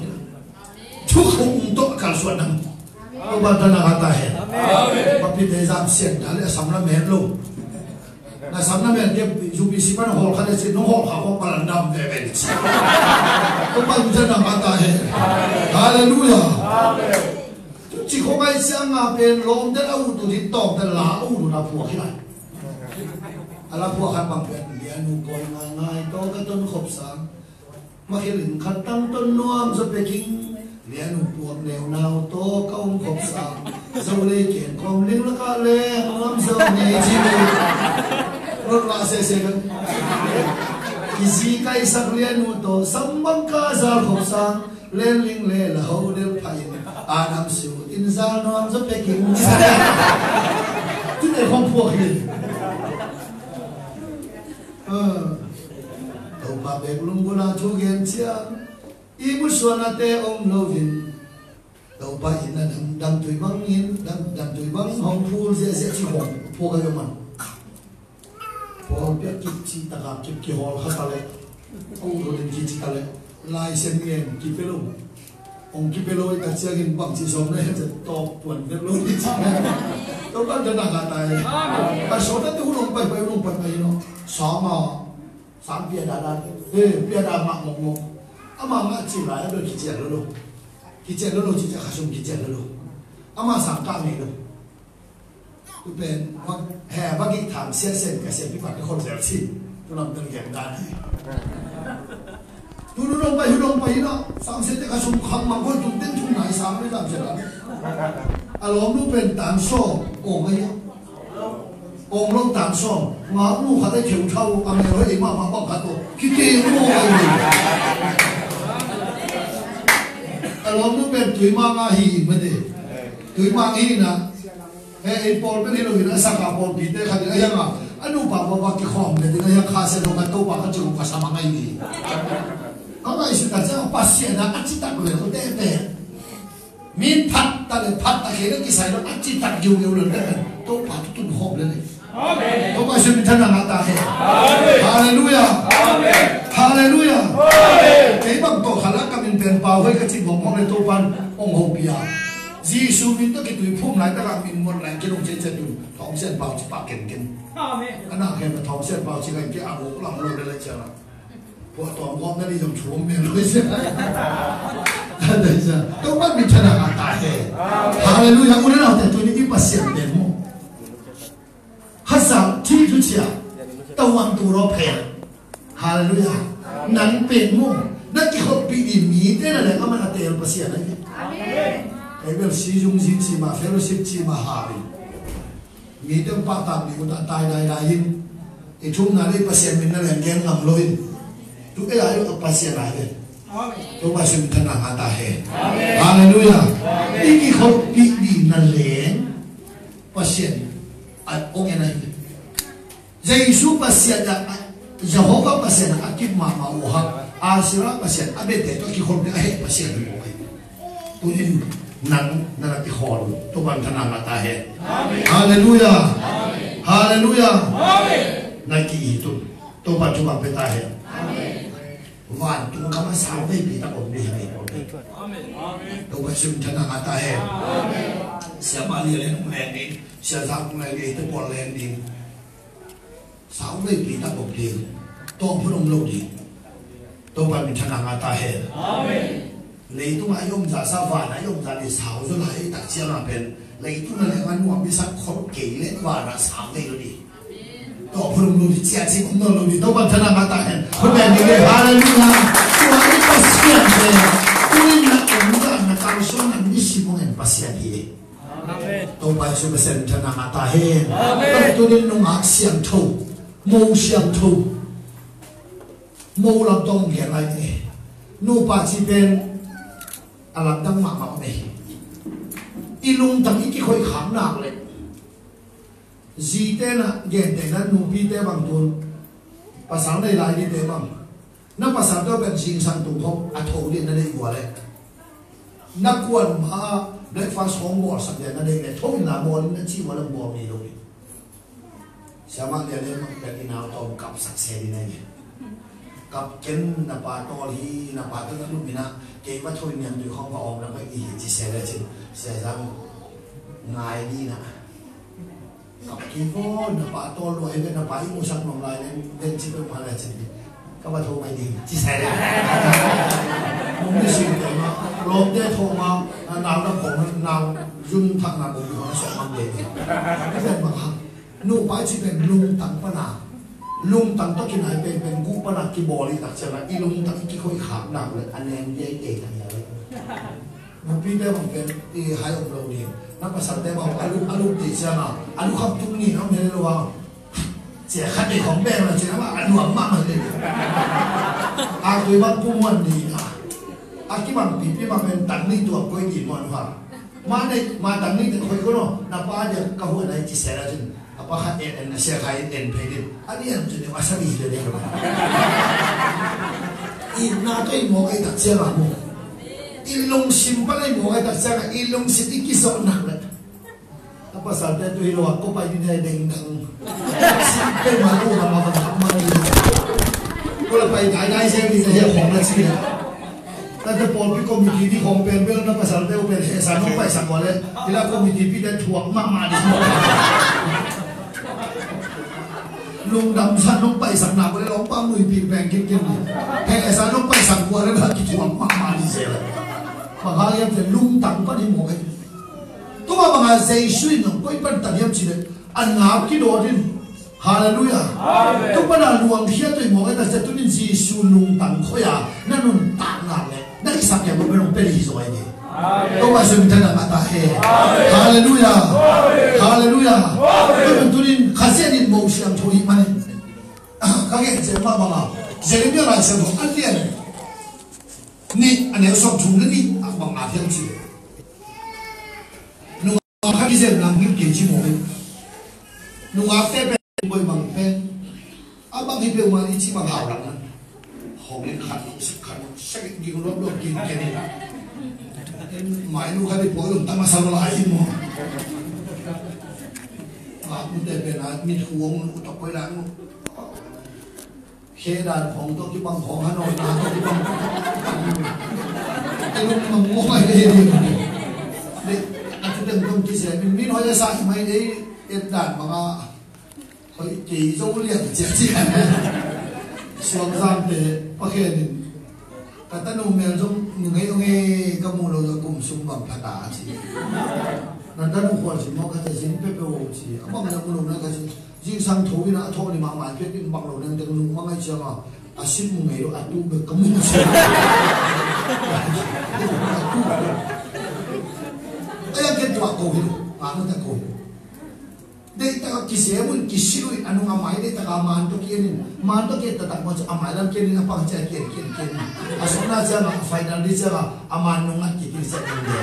Thukhun tawh kalsuan nam. Topa'n thana ngah ta hen. Amen. Papite zam sian ta le a sam na men lo. Na sam na men ke U P C pan hol kha le cin, nong hol kha kong palan dam veve le cin. Topa'n thana ngah ta hen. Halleluiah. Amen. Tu ci khong ai siang a pen lawm den a ut ut hi tawm den la a ut ut a phuak hi lai. A la phuak khat bang pen, Lianu kawi ngaingai tawh ka ton khop sang. Makhilin khat tang ton nuam zaw peking. Lianu puak neu nau tawh ka om khop sang. Zo lei ken kawm ling lakah leng nuam zo ngei ci mi. Rot la sese kan. Kizi kaisak Lianu tawh sambang ka zal khop sang. Len ling le la ho del pha in. A nam su in zal nuam zaw peking. Tun e khong phuak hi. Topa bek lunggulh a thu gen ciang i musuanate om loin Topa in a dam, damtui bangin, dam, damtui bang hong phul ziahziah ci hong phuak a man. Paul piak kip ci taka kip kihawl kha ta le. Aw, lo ding kici ta le. Lai Siangtho kipia lo. Hong kipia lo i tak ciangin bangci sawm na hen cian tawk tuan dek lo ding ci. Topa'n thana ngah ta hen. A sawt a te hun hong pai pai hun hong pai pai hi lo. Sawm a. Sawm pia da da. Eh, pia da mah mok mok. Ama ngah ci lai a bel kician lo lo. Kician lo lo ci cian kha sum kician lo lo. Ama sang kah ngei lo. Tu pen, he, va gik tham siat sen ka siat pi pat ka khol zel sin. Tu lam tel gen dan hi. Tu nu dong pai, hu dong pai na. Sang siat te ka sum kham mang khol tu ten thum nai sang le lam siat lam. A lawm nu pen tan sawm, ong ai. Ong lo tan sawm. Nga nu khat ai theu thau, a mel hoi ei mah mah bang khat to. Ki te mo ai. A lawm nu pen tui ma nga hi ma de. Tui ma hi na. He, ei pawl pen hi lo hi na, sangkah pawlpite khat in a hiang a, a nupa pawlpa kikhawm le ding a hiang kha sia lo khat Topa ka ci lo ka sa mang a hi. Ka ngaihsut a ciang Pasian a a citak lo hi lo tete. Min phat ta le phat ta kei le kisai lo a ci tak giu giu lo le. Topa tu tun khawm le le. Amen. Topa Jesu min thang ngah ta hen. Amen. Halleluia. Amen. Halleluia. Amen. Kei bang tawh khat la ka min pen Pau Hoih ka ci bawm hong le Topa in hong hopih a. Jesu min tawh kitui phum laitak a min ngot lai kilung cecet un. Thawng Sian Pau ci pah kenken. Amen. A na khen Thawng Sian Pau ci ngai kei a nguk lam lo le le ciang a. Pua tuam gawm na ni zong thu om men lo sia. Topa min thang ngah ta hen. Halleluia. U le naute, tuni i Pasian pen maw. Kha sa thi thu cia. Tawan tu raw phe. Halleluia. Nang pen maw. Na kikhopih ding mite na leng a man a teel Pasian ahi. Amen. Kei bel si zung zi ci ma, fellowship ci ma ha in. Mite pahtak ding uh ta tai dai dai in. I thumna le Pasian min na leng gen ngam lo in. Tu ei ai uh Pasian ai ve. Amen. Topa Jesu min thang ngah ta hen. Amen. Halleluia. Amen. I kikhopih ding na leng Pasian a ong en ahi ve. Jesu Pasian a, Jehovah Pasian a kip mahmah uh hang, Asherah Pasian a bete tawh kikhol ding a heh Pasian uh ahi. Tunin nang na na kikhawl uh, Topa min thang ngah ta hen. Amen. Halleluia. Amen. Halleluia. Amen. Na ki-it un, Topa thupha pia ta hen. Amen. Vantung kam a sau veipi tak om ding hi. Amen. Topa Jesu min thang ngah ta hen. Amen. Siapa lian hong leng ding, Sia Zak hong leng ding, te pawl leng ding. Sau veipi tak om ding. Tawh phun om lo ding. Topa min thang ngah ta hen. Amen. Leitung a i om zah sa, van a i om zah ding sau zaw lai tak ciang a pen. Leitung a leng a nuam i sak khol kei le van a sau vei lo ding. Tawh phun om lo ding, ciah cik om lo ding. Topa min thang ngah ta hen. Phun leng ding le, halleluia. Tua i Pasian pen. Tunin na om zah na kalsuan na ni simong en Pasian hi. Amen. Topa Jesu Pasian min thang ngah ta hen. Amen. Tunin nungak siangtho, mo siangtho, mo lam tawh gen lai ni. Nupa ci pen a lamdang mahmah om e. I lungtang i kikhoih khak nak le zite na gente na nupite bang tun pasal nei lai dite bang. Na pasal tawh pen zingsang tung khawm a tho ding na deih uh a leh. Na kuan ma breakfast hong bawlsak ding na deih leh tho in la bawl in na cih uh a leh bawl ngei lo ding. Siamah lian le mang pen i nau tawm kapsak se ding na hi. Kap ken na pa tawl hi, na pa tawl na lum in ah, keimah tho in niam tui khawng va awm lak bek ding hi ci se le cin. Sia Zang ngai ding in ah. Kap kei vaw, na pa tawl lua hi ve, na pa i musak nuam lai le, den ci peuhmah le cin. Ka va tho mai ding ci se le. Nung ni sing te ma, lawmte tho ma, nau na khawng, nau zun thak na bawm ding khawng na suak mang ding. Ka zen bang hang. Nupa i cih pen lungtang pana, lungtang tawh kinai penpen guh pana kibawl i tak ciangin i lungtang i kikhoih khak nak le a neng diaite tak ia le. Nupite bang pen i hai om lo ding. Na pasalte bang a luk, a luk ding ciangin a luk kham tung ni na om hi lo a. Cia khat dei khong beng la ciangin a nuam mahmah le. A tui bang pumuan ding a. A kibang pipi bang pen tang ni tuak koi ding muan ha. Ma nei, ma tang ni te khoi ko no, na pa dia ka huan ai ci se la cin. A pa khat en en, a sia khai en phei din. A ni an cin a sa ni le le. I na to i mo ai tak sia la mo. I lungsim pa i mo ai tak sia la, i lungsim i kizawh nak le. A pasal te tu hi lo a ko pai ni ne deng dang. Sim pe ma ko ma ma ma ma ni. Ko la pai dai dai se ni se khong la ci le. Tate pawlpi committee ding khawng pen bel na pasalte uh pen hehsa nong paisak uh a le, i la committee pite thuak mahmah ding. Lungdamsa nong paisak nak uh a le, lawmpa muipi peng kimkim ding. Hehsa nong paisak uh a le, bel kithuak mahmah ding se le. Bang hang hiam cih leh lungtang pan hi mawk hi. Tua bangin Jesu in nong koi pan tang hiam cih leh, a nau kidawt in. Halleluiah. Amen. Tua pana luangkhia tui mawk e, na sia tunin Jesu lungtang khoi a na nuntak nak le na kisap hiam, nong pia ding hi zaw e. Amen. Tua Jesu min thang ngah ta hen. Amen. Halleluiah. Amen. Halleluiah. Amen. Tua tunin Kha Siangtho in mo siangtho hi manin, ka gen ciat mah bangin Jeremiah Lai Siangtho a lian nih, a neu sawmthum le nih ah bang na hiam cih leh, nungak khat i zel nang ngim kei ci mawk hi. Nungakte pen boi bang pen a bang hi peuhmah i ci bang hau lak na. Hong in khat lo sik, khat lo sik, ging luap luap ging ken hi. Mai nu khat i puak lum tama sa lo lai hi maw? Ngaknu te pen a mit huang nu tak koi lai nu. Khe dan khong tawh kibang khong hano na tawh kibang. Ei lum mang maw mai le hi. Dei a tu teng tong kise min min hoi a sa hi mai dei et dan banga. Hoi kei zo liang ciacia. Suangzamte pakhenin ka tanu mel zong ngei ong e, ka mu lo zong kum sung bang phata a ci. Na tanu khuan sin maw ka ta zin pepe o ci. A bang na mu lo na ka ci. Zingsang tho ina a tho ni mahmah pek in bang lo nang teng nung mangai cianga a sim mu ngei lo a tu bek ka mu ci. A yang ken tua ko hi lo. Ngaknu ta ko hi lo. Deihtak a kisem un, kisil uh in a nung a mai deihtak a man tawh ki-en in, man tawh ki-et taktak maw ci a mai lam ki-en in a pang ci a ki-en, ki-en, ki-en in. A sawtna ciang a, a final day ciang a, a man nung ngat kik in ciang in dia.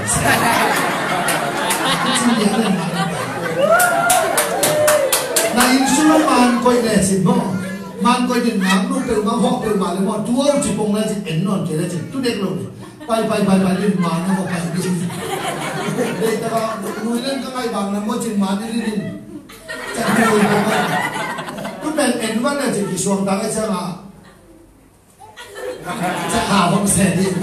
Na inn sung a man koih le cin maw? Man koih din ngaknu peuhmah, hawh peuhmah le maw? Tu aw ci pong le cin, en nawn kei le cin, tu dek lo ni. Pai, pai, pai, pai, din man a maw pai din. Deihtak a, nui len ka ngaih bang na maw cin man din din. Cak ni ui bang a. Tu pen en van a cin kisuang tak a ciang a. Cak ha bang se din.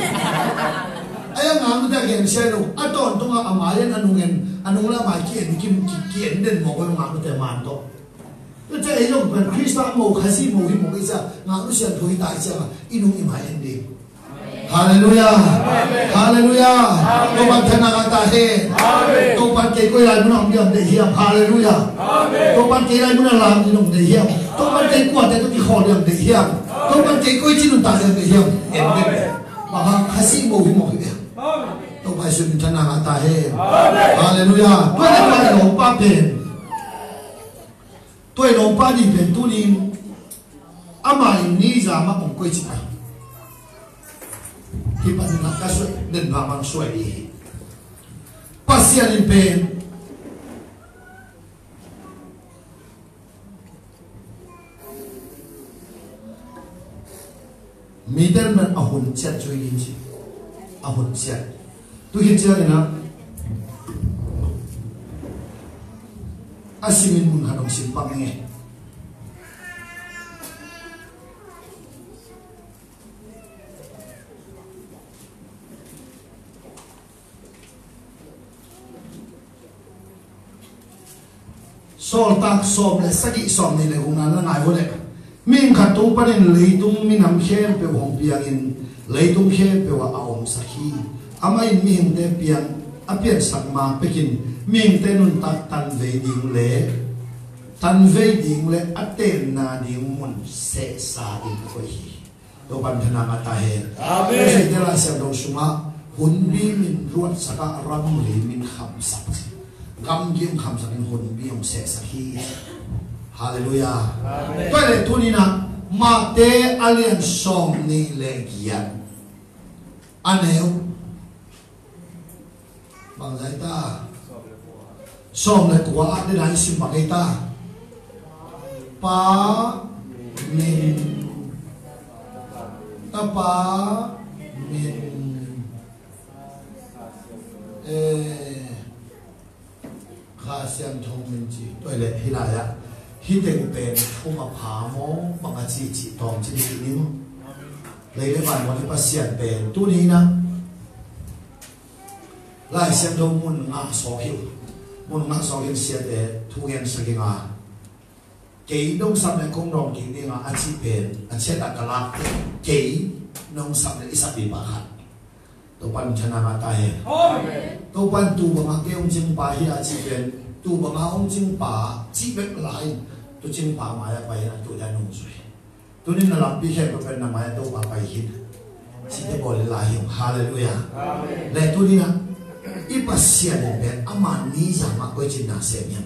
Ai a ngaknu te gen sia lo. A tawntung a a mai en a nung en. A nung le a mai ki-en, ki, ki, ki-en den mawk a ngaknu te man tawh. Tu te ei zong pen Khrista mo Khazih mo hi mo i cia ngaknu siangtho hi ta i ciang a i nung i mai en ding. Halleluiah. Halleluiah. Topan thahatna ngah ta hen. Topan kei koi lai mun a om ding deih hiam? Halleluiah. Topan kei lai mun a lam ding deih hiam? Topan kei kuate tawh kikhawl ding deih hiam? Topan kei koi ci nuntak ding deih hiam? En ding. Bang hang Khazih mo hi mo hi ding. Topa Jesu min thahatna ngah ta hen. Halleluiah. Tua le tua le lawmpa pen. Tua i lawmpa ding pen tuni in ama in ni za mah kong koih cih a, hih pan in ka suai den bang bang suai ding hi. Pasian in pen mite pen a hun ciat zui ding ci. A hun ciat. Tu hi ciangin ah a simin mun khat hong sim pak ning e. Sawltak sawm le sagih, sawm nih le gukna na ngai uh leh, mihing khat tung panin leitung minam khempeuh hong piangin leitung khempeuh ah a omsak hi. Amah in mihingte piang a piansak ma pekin mihingte nuntak tanvei ding le tanvei ding le a tenna ding mun sehsa in koih hi. Topan thahatna ngah ta hen. Amen. Lai Siangtho sungah hunbi min ruatsak a, ramli min khamsak. Gamgi hong khamsak in hunbi hong sehsak hi. Halleluiah. Amen. Tua leh tuni in ah Mate a lian sawm nih le giat, a neu bang zai ta? Sawm le kua ah dena i sim bang ei ta? Pa min, Tapa min, eh, Kha Siangtho min ci. Tua le hih lai ah hih teng pen thum a pha maw bang a ci ci tawm ci dih ni maw? Lei le van maw ni Pasian pen tuni in ah Lai Siangtho mun ngah sawk hi uh. Mun ngah sawk in siate thu gen sak ing a, kei dong sam le kong dawng kik ding a, a cih pen a ciat a ka lak pen kei nong sam le i sak ding pa khat. Topan thahatna ngah ta hen. Amen. Topan tu banga kei hong cing pa hi a cih pen tu banga hong cing pa cih bek lai in tu cing pa mai a pai in a tu dan nung zui. Tunin na lampi khempeuh pen na mai a Topa pai hi. Cihte bawl in la hi ung. Halleluiah. Amen. Le tunin ah i Pasian in pen ama ni za mah koi cin na sem hiam?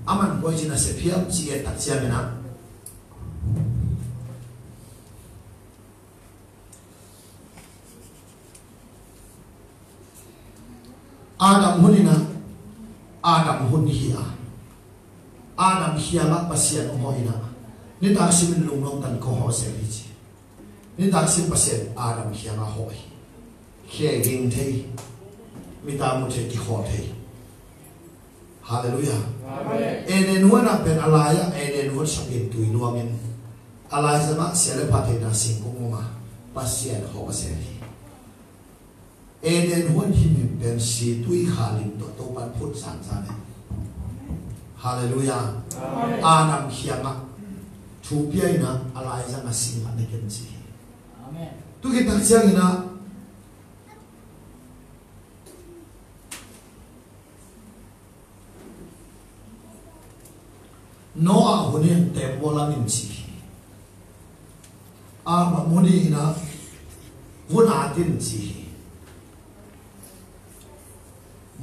Aman koi cin na sem hiam cih et tak ciangin ah Adam hun in ah, Adam hun hi a, Adam khiangah Pasian hong hawh in ah, nitak simin lungnuam tan kong hawh zel hi ci. Nitak sim Pasian Adam khiangah hawh hi. Khe ging thei. Mi ta mu thei, kikhawl thei. Halleluiah. Amen. Eden huan ah pen a lai-ah Eden huan sapin tui luangin a lai zangah sia le pha theihna singkung om a, Pasian khawng a sel hi. Eden huan himhim pen si tui khalin tawh Topan phut zanzan hi. Halleluiah. Amen. Adam kiangah thu pia in ah a lai zangah sing ah na ken ci hi. Amen. Tu khit tak ciangin ah Noah hun in tembaw lam in ci hi. Amah mun in ah vun at in ci hi.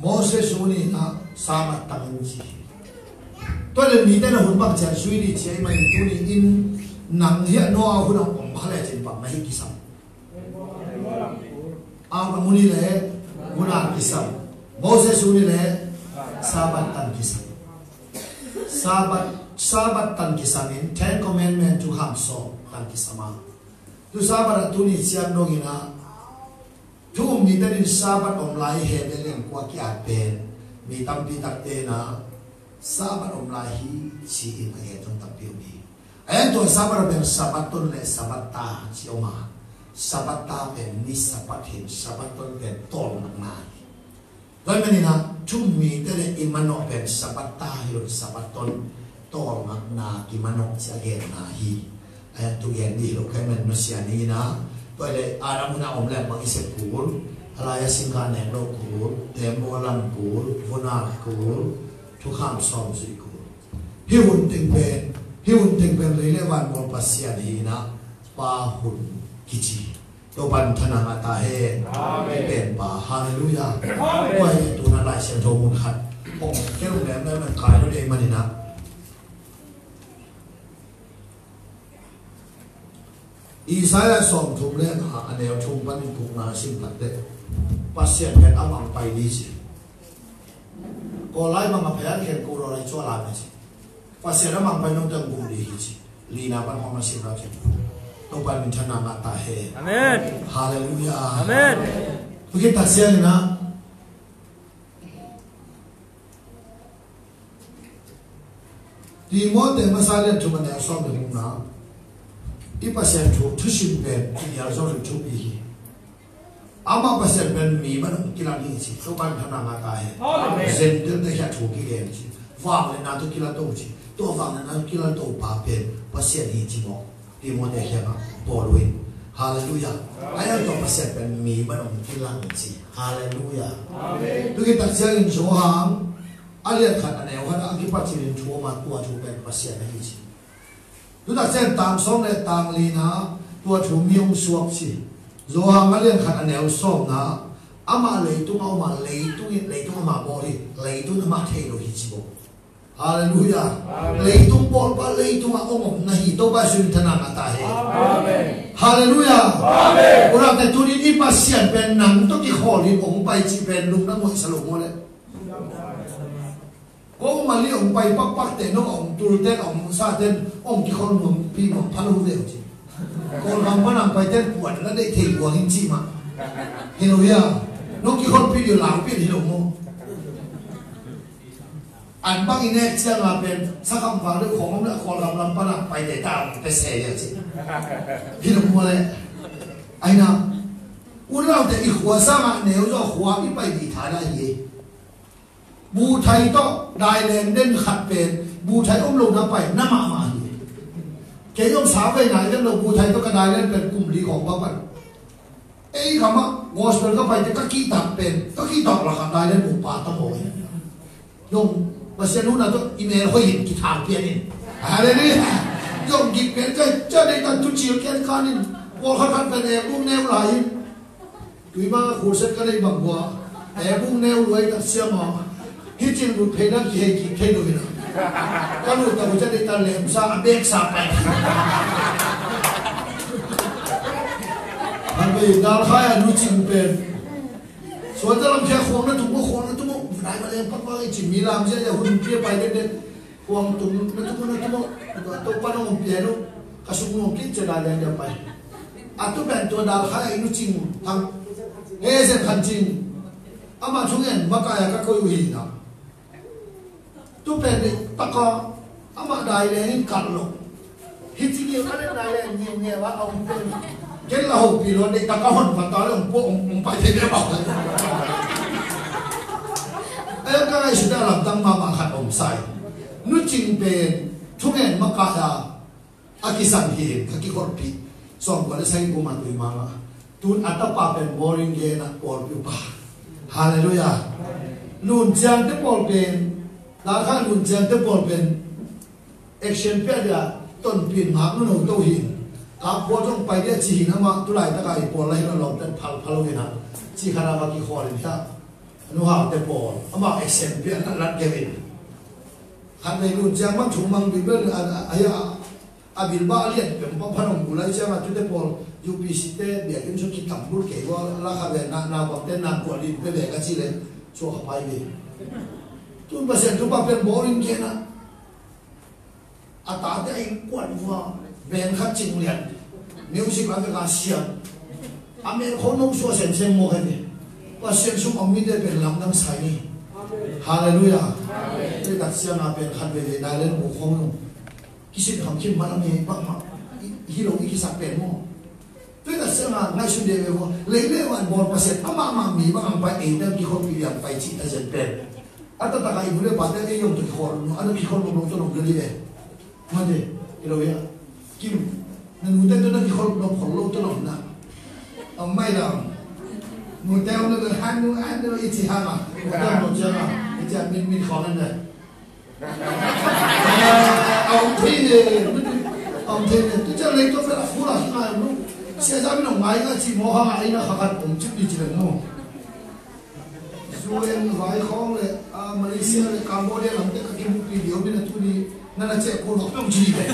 Moses hun in ah Sabbath tang in ci hi. Tua leh mite na hun bang ciang zui ding ci ahih manin tuni in nang hiah Noah hun ah om kha lecin bang na hi kisam? Amah mun in leh vun at kisam. Moses hun in leh Sabbath tang kisam. Sabbath, Sabbath tang kisam in Ten Commandment, thukham sawm tang kisam a. Tu Sabbath ah tuni ciang dongin ah thu um mite in Sabbath om lai hi, he le leng kua ki-at pen mi tampi takte in ah Sabbath om lai hi ci-in a gen zong tampi om hi. A hi tua Sabbath pen Sabbaton le Sabbath ta ci om a, Sabbath ta pen ni Sabbath hi in Sabbaton pen tawlngakna hi. Tua ahih manin ah thu um mite le i manawh pen Sabbath ta hi lo, Sabbaton tawlngakna i manawh ci a genna hi. A hi tu gen dih hi lo, ka hih manin nusia ni in ah. Tua leh Adam hun ah om leh bang i sep kul, a lai-ah singkha nek lo kul, tembaw lam kul, vun at kul, thukham sawm zui kul. Hih hun teng pen, hih hun teng pen lei le van bawl Pasian hi in ah, Pa hun kici. Topan thana ngah ta hen. Amen. Hih pen Pa, halleluiah. Amen. Tua hi tu in ah Lai Siangtho mun khat hong ken lem lem kai lo ding ahih manin ah. Isaiah sawmthum le nga, a neu thum panin gukna sim phat teh, Pasian pen a mang pai ding ci. Kawl lai bang a phean khen ko raw lai cua lai na ci. Pasian a mang pai nong teng gum ding hi ci. Lina pan hong na sim lai ci. Topan min thana ngah ta hen. Amen. Halleluiah. Amen. Tua khit tak ciangin ah Timote masa lian thum a neu sawm le gukna, i Pasian thu, thusim pen i nial zo rih thupi hi. Amah Pasian pen mi man hong kilang hi ci, Topan thana ngah ta hen. Amen. Gentile te hiah thu kigen ci, vangliatna tawh kila to ci, tua vangliatna tawh kila to pa pen Pasian hi ci maw. Timote kiangah Paul in. Halleluiah. A hi tua Pasian pen mi man hong kilang ci. Halleluiah. Amen. Tu khit tak ciangin Johan a lian khat a neu khat a kipat cil in thu om a, tua thu pen Pasian ahi ci. Tu tak ciang tang sawm le tang lina tua thu mi hong suak ci. Johan a lian khat a neu sawmna, amah leitung a om a, leitung in, leitung amah bawl hi, leitung amah thei lo hi ci baw. Halleluiah. Amen. Leitung bawlpa leitung ah hong om na hi, Topa Jesuh min thana ngah ta hen. Amen. Halleluiah. Amen. Tua leh tuni in i Pasian pen nang tawh kikhawl in hong pai cih pen lungdam huai sa lo maw leh. Ko mali hong pai pakpak te, nong hong tul te, hong sa te, hong kikhawl nuam pi nuam pha lo ve uh ci. Kawlgam pan hong pai te puan la deih thei buang in ci mah. Hi lo hia. Nong kikhawl pi dih lau pi hi lo maw. An bang i nek ciang a pen sakham vang deuh khawng om le Kawlgam lam pan a pai te ta hong pe se le ci. Hi lo maw leh. Ahi na. Unau te i khua sang a neu zaw khua i pai dih tha na hi. Buthai tawh dailen den khat pen buthai om lo na pai na mahmah hi. Kei zong sa vei nai den lo, buthai tawh ka dailen pen kum li khawng va pan. Ei khamah gospel ka pai te ka kihtak pen, ka kihtak lakah dailen bupa ta maw hi. Zong Pasian nuna tawh i mel hoih in kithang pian in. Halleluiah. Zong gik pen ka ca dei ta tu cil ken kan in. Pawlkhat khat pen e bung neu lai in. Tui bang a khurset ka nei bang bua. E bung neu luai tak siam a. Hi cin lut phei na kihei kik thei lo hi na. Ka lut tak uh ca dei ta lemsa a beksa pai. Han bei dal khai a nu cing pen. Suan ta lam khia khuang na tum, khuang na tum. Nai ma leng pak pak i cin mi lam zia zia hun pia pai den den. Khuang tum na tum na tum. Topa nong pia no. Ka sung nong kit cia dal leng dia pai. A tu pen tua dal khai a i nu cing thang. He zen khan cing. Amah thungen makai a ka koih uh hi na. Tu pen dei taka amah dai leng in kal lo. Hi ci ngiu ka den dai leng ngiu ngiu a om pen. Ken la hopi lo dei taka hon pata le om po om pai thei le ba. Ai ka ngai sida lam tang mama khat om sai. Nu Cing pen thungen makai a a kisam hi, ka kikholhpih. Sawmkua le sagih kum a tui mama. Tun a tapa pen boring gen a pawlpi upa. Halleluiah. Lun ciangte pawl pen, dak kha lun ciangte pawl pen action pia dia tonpin ngak nuno to hin. Ka phual zong pai dia ci hin amah tulai taka i pawl la hin a lawmte phalphal lo hin a. Ci khat a va kikhawl in hia. Nu Haute pawl amah action pia na lat kevin. Khat vei lun ciang mang thu mang Bible a, a, a, a, a bilbah a lian peuh pa phan hong bu lai ciangah tute pawl U P C te biakinn sung kitam lut kei ua la kha ve na, na bang te na kual in pe ve ka ci le suak kha pai ve. Tun Pasian thu pa pen bawlin kena a tate a inn kuan ua beng khat cing lian music a veka siam a mel kho nong suah semsem maw ka ti. Pasian sung om mite pen lamdang sai ni. Halleluiah. Tui tak siang a pen khat veve nai len mu khong nung kisit kham khim man a mi bak ma hi lo i kisak pen maw. Tui tak siang a ngai sun de ve maw lei le wan bawl Pasian amah mah mi bang ang pai ei dam kikhol pi liang pai cih ta zen pen. A taktak a i bu le pa te ei yong tu kikhol no a na kikhol no lo to lo geli e. Mate, i lo ya. Kim, na nu te tu na kikhol no khol lo to lo na. Ang mai lam. Nu te ang na han nu an de i ci ha ma. Nu te ang no cia ma. I cia min min khol an de. Ang thei ne. Ang thei ne. Tu cia lei to fe la fu la hi ma nu. Sia za min ang mai ka ci mo ha ma i na kha khat om cip di ci le mo. U N vai khawng le, ah, Malaysia le Cambodia lamte ka kimuhpi lio min a tuni nana ceh kul vak peuh ci ve.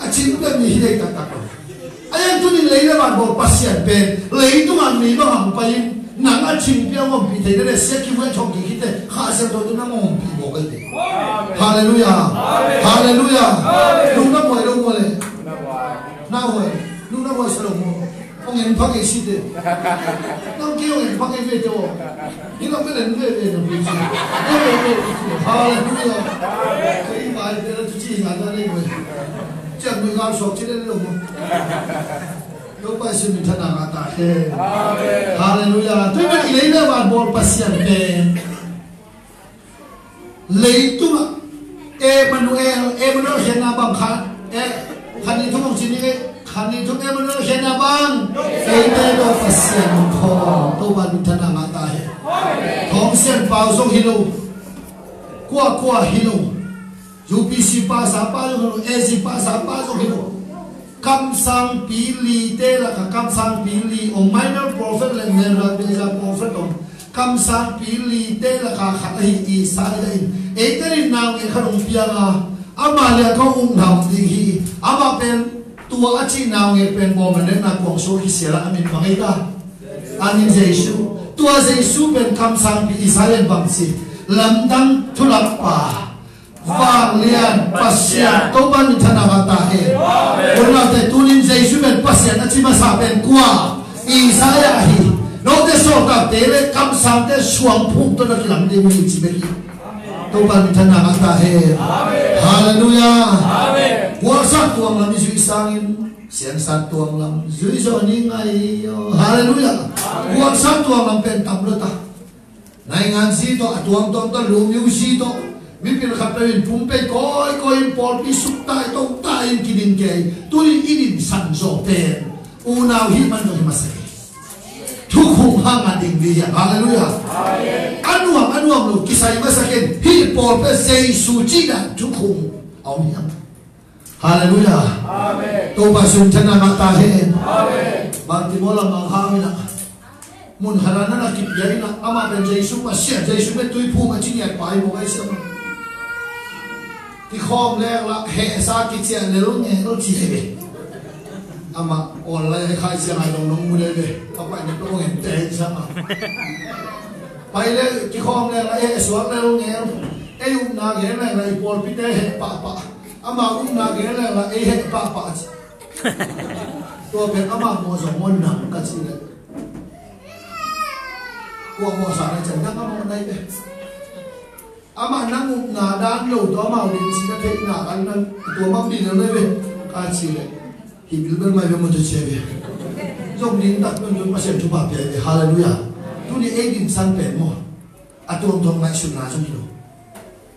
A cin peuh mi hi dei taktak lo. A yang tuni lei le van bawl Pasian pen leitungah mi bang hong pai in nang a cin pia ngompih thei le sia kivuai thawng kik hite khah siang tawh tu na ngompih bawl kai te. Halleluiah. Halleluiah. Lungna muai lo muai le. Na huai. Lungna muai sa lo muai. Hong en phak ei si te. Nang kei hong en phak ei ve te aw. Hi lam ka len ve ve na pi ci. Halleluiah. Kei vai te la tu ci na ta nei ve. Ciang mi ngal suak ci le lo mo. Lo pai sin min thana nga ta he. Halleluiah. Tui man i lei le van bawl Pasian pen. Leitungah Emmanuel, Emmanuel khenna bang kha, eh, khan ni thum hong ci ni, eh, khan ni thum Emmanuel khenna bang, eite tawh Pasian hong khawm, Topa min thana ngah ta hen. Thawng Sian pau zong hi lo, kua kua hi lo, U P C pa sa pa zong hi lo, A C pa sa pa zong hi lo. Kamsangpi lite lakah kamsangpi li om, minor prophet le major, major prophet om. Kamsangpi lite lakah khat ahi Isaiah in, eite in naungek khat hong piang a, amah le a ka ukna om ding hi. Amah pen tua a cih naungek pen bawm a netna kuang suak hi sia la a min bang ei ta? A min Jesu. Tua Jesu pen kamsangpi Isaiah in bang ci? Lamdang thulakpa. Vanglian Pasian Topa min thana ngah ta hen. Unaute tunin Jesu pen Pasian a ci masa pen kua? Isaiah hi. Note sawltakte le kamsangte suang phum tawh na kilam ding uh hi ci bek hi. Topa min thana ngah ta hen. Halleluiah. Gualsat tuang lam i zui sangin siangsat tuang lam zui zaw ni ngai. Halleluiah. Gualsat tuang lam pen tam lo ta. Naingan zi tawh, a tuamtuam tawh, lumyu zi tawh, mipil khat peuh in pumpei kawikawi in pawlpi suktai totai in kidin kei. Tuni in i dinsan zawh pen unau hih man zong hi masa kei. Thukhun hang a ding ding hiam? Halleluiah. A nuam a nuam lo kisai masa kei. Hih pawl pen Jesu cihna thukhun a om hiam? Halleluiah. Amen. Topa sung thena ngah ta hen. Amen. Bartimeo lam a hang ina mun khat ah na na kipia ina amah pen Jesu Pasian, Jesu pen tuiphum a ci ngiat pa hi maw, ngai siam. Kikhawm lek lah hehsa kiciah lel ngel ci hi ve. Amah online ah khai siang ai dong nong mu le ve. Papa ina pe ong en te siam a. Pai le kikhawm lek lah hehsuak lel ngel. Ei upna gen lek lah i pawlpite heh pahpah. Ama upna gen leng la ei heh pahpah ci. Tua pen ama mawh zong maw nam ka ci leh. Kua mawhsa na ciang dang amah nai ve. Amah nang upna dan lo tawh amau din cih na theihna kan nang tua mah pi lo nai ve. Ka ci leh hi bilbel mai ve maw, tua ci ve. Zong din tak tun tun Pasian thupha pia ve. Halleluiah. Tuni ei din san pen maw, a tuamtuam ngaihsutna zong hi lo.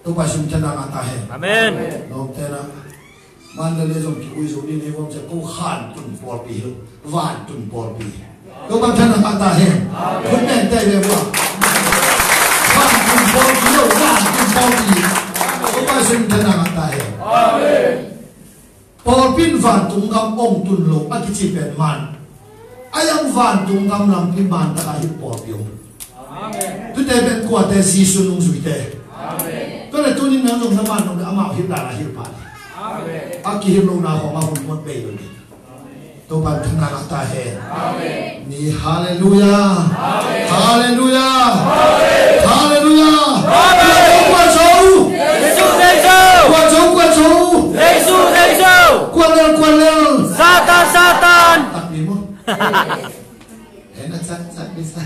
Topa sum thana ngah ta hen. Amen. Lawmte na Mandalay zong ki-ui zo ding hi, huam cia ko khantun pawlpi hi lo, vantun pawlpi. Topa thana ngah ta hen. Khut beng tei ve bua. Khantun pawlpi lo, vantun pawlpi. Topa sum thana ngah ta hen. Pawlpi in vantung gam ong tun lo a kici pen man. A yang vantung gam lampi man taka hi pawlpi ong. Tute pen kuate Jesu nungzuite. Tua le tunin nang zong na man nong le amau hilh dana hilh pah le. A kihilh lohna khawng a hun muat bei lo ding. Topan thana ngah ta hen. Ni halleluiah. Halleluiah. Halleluiah. Kua zo, kua zo. Jesu Jesu. Kua zo, kua zo. Jesu Jesu. Kua lel, kua lel. Satan, Satan. Takpi maw. Hena cak cak bisa.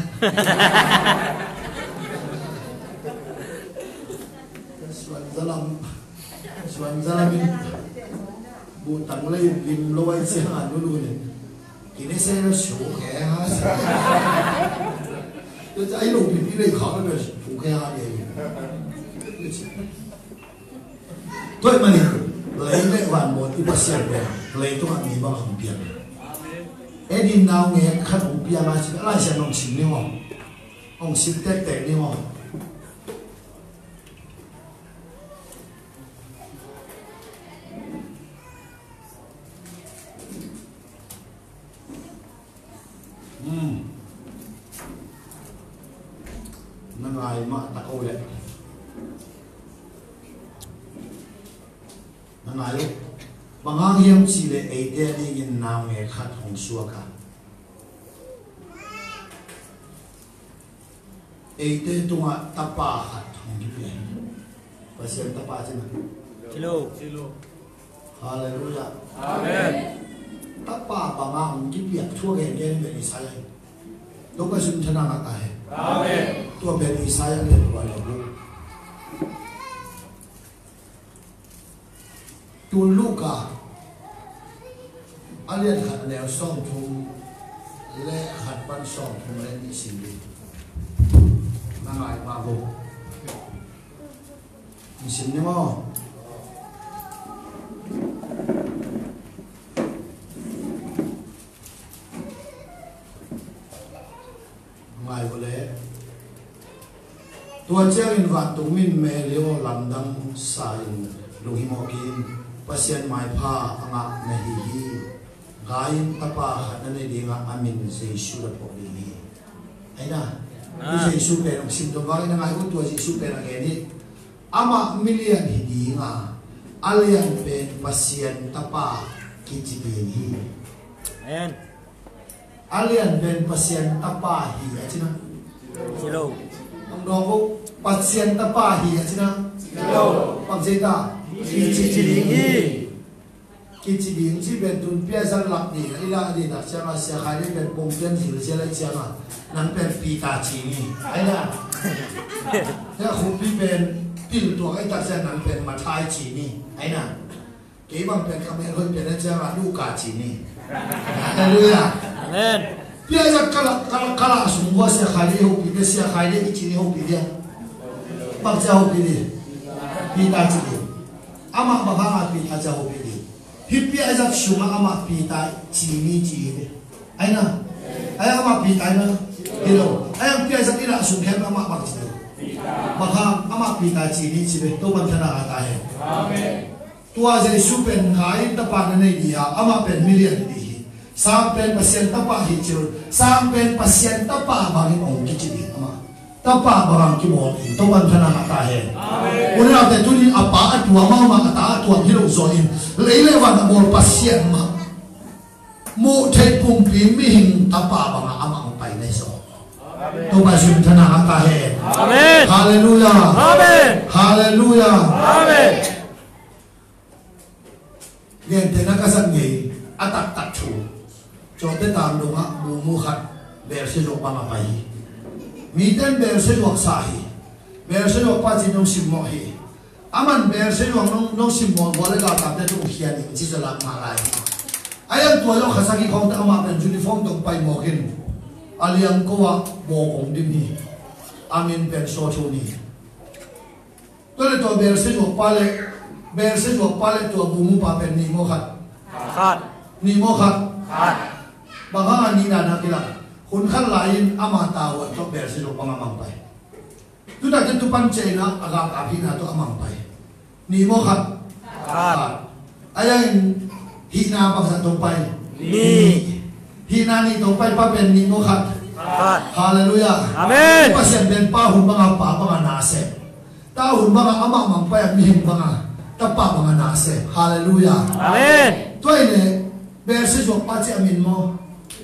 Suan zalam, suan zalam in butang lei lim lo ai sia ngan lulu ni. Kini se lo su ke ha. Lo ai lo pi pi lei kha lo su ke ha ni. Tua ahih manin lei le van bawl i Pasian pen leitungah mi bang hong piang. Eden naungek khat hong piang a cih Lai Siangtho hong sim ning aw. Hong sim tektek ning aw. Hmm. Na ngai mah tak o leh. Na ngai uh. Bang hang hiam cih leh eite a dingin naungek khat hong suak a, eite tungah tapa khat hong kipia hi. Pasian tapa cih na. Hello. Halleluiah. Amen. Tapa banga hong kipiak thu a gengen pen Isaiah hi. Topa sum thana ngah ta hen. Amen. Tua pen Isaiah lian kua le guk. Tun Luka a lian khat a neu sawmthum le khat pan sawmthum le nih sim ding. Na ngai mah vo. Sim ni maw? Ngai vo le. Tua ciangin vantung min Mary aw lamdang sa in lunghimawh kei in, Pasian maipha a ngah na hi hi. Gai in, tapa khat na nei ding a, a min Jesu na phuak ding hi. Aina. Jesu pen hong sim tua vangin a ngai uh, tua Jesu pen a gen hi. Amah milian hi ding a, a lian pen Pasian tapa kici ding hi. Amen. A lian pen Pasian tapa hi a ci na. Ci lo. Ang dong ko Pasian tapa hi a ci na. Ci lo. Bang ci ta. Kici ding hi. Kici ding ci pen tun piaizat lak ding a i lah ding tak ciang a, Sia Khai Lei pen pongpian zilzial a i ciang a, nang pen Peter ci ni. Aina. Sia Khup Pi pen pil tuak a i tak ciang nang pen Matthai ci ni. Aina. Kei bang pen ka mel hoih pian a ciang a Luka ci ni. Halleluiah. Amen. Piaizat kala, kala, kala sung hua Sia Khai Lei hopih, Sia Khai Lei i ci ni hopih dia. Bang cia hopih di. Peter ci di. Amah bang hanga Peter cia hopih di. Hih piaizat sungah amah Peter ci ni ci hi ve. Aina. Ai amah Peter aina. Hi lo. Ai ang piaizat i lah sung khem amah bang ci ni. Bang hang amah Peter ci ni ci ve. Topan thana ngah ta hen. Amen. Tua Jesu pen gai in tapa na nei ding a, amah pen milian ding hi. Sang pen Pasian tapa hi ci lo. Sang pen Pasian tapa bangin hong kici ding amah. Tapa bang hang kibawl ding. Topan thana ngah ta hen. Amen. Unaute tunin a pa a tuam mahmah, a ta a tuam hi lo zaw in, lei le van a bawl Pasian mah muh theih pumpi mihing tapa banga amah hong pai na hi zaw. Amen. Topa sum thana ngah ta hen. Amen. Halleluiah. Amen. Halleluiah. Amen. Gentehna ka zat ngei a taktak thu. Cawte tang dongah mumu khat belsia zawh bang a pai hi. Mite in Beersheba zuak sa hi. Beersheba zuak pa ci nong simmawh hi. Aman Beersheba zuak nong, nong simmawh gua le galkapte tung khia ning ci zalak mah lai hi. A yang tua zong khasaki khawngte amah pen uniform tawh pai mawk in a liangko ah bawk hong dim hi. A min pen Sawthu ni. Tua le tua Beersheba zuak pa le, Beersheba zuak pa le tua bumu pa pen nih maw khat? Khat. Nih maw khat? Khat. Bang hang a nih dan a kilang? Hun khat lai-in ama ta uh a tawh Beersheba zuak bang a mang pai. Tutak in tu pan ciah in a galkap hihna tawh a mang pai. Nih maw khat? Khat. Khat. A yang in hihna bangzah tawh pai? Nih. Hihna nih tawh pai pa pen nih maw khat? Khat. Halleluiah. Amen. Pasian pen pa hun banga pa banga na sem. Ta hun banga amah mang pai a mihing banga tapa banga na sem. Halleluiah. Amen. Tua hi le Beersheba zuak pa ci a min maw?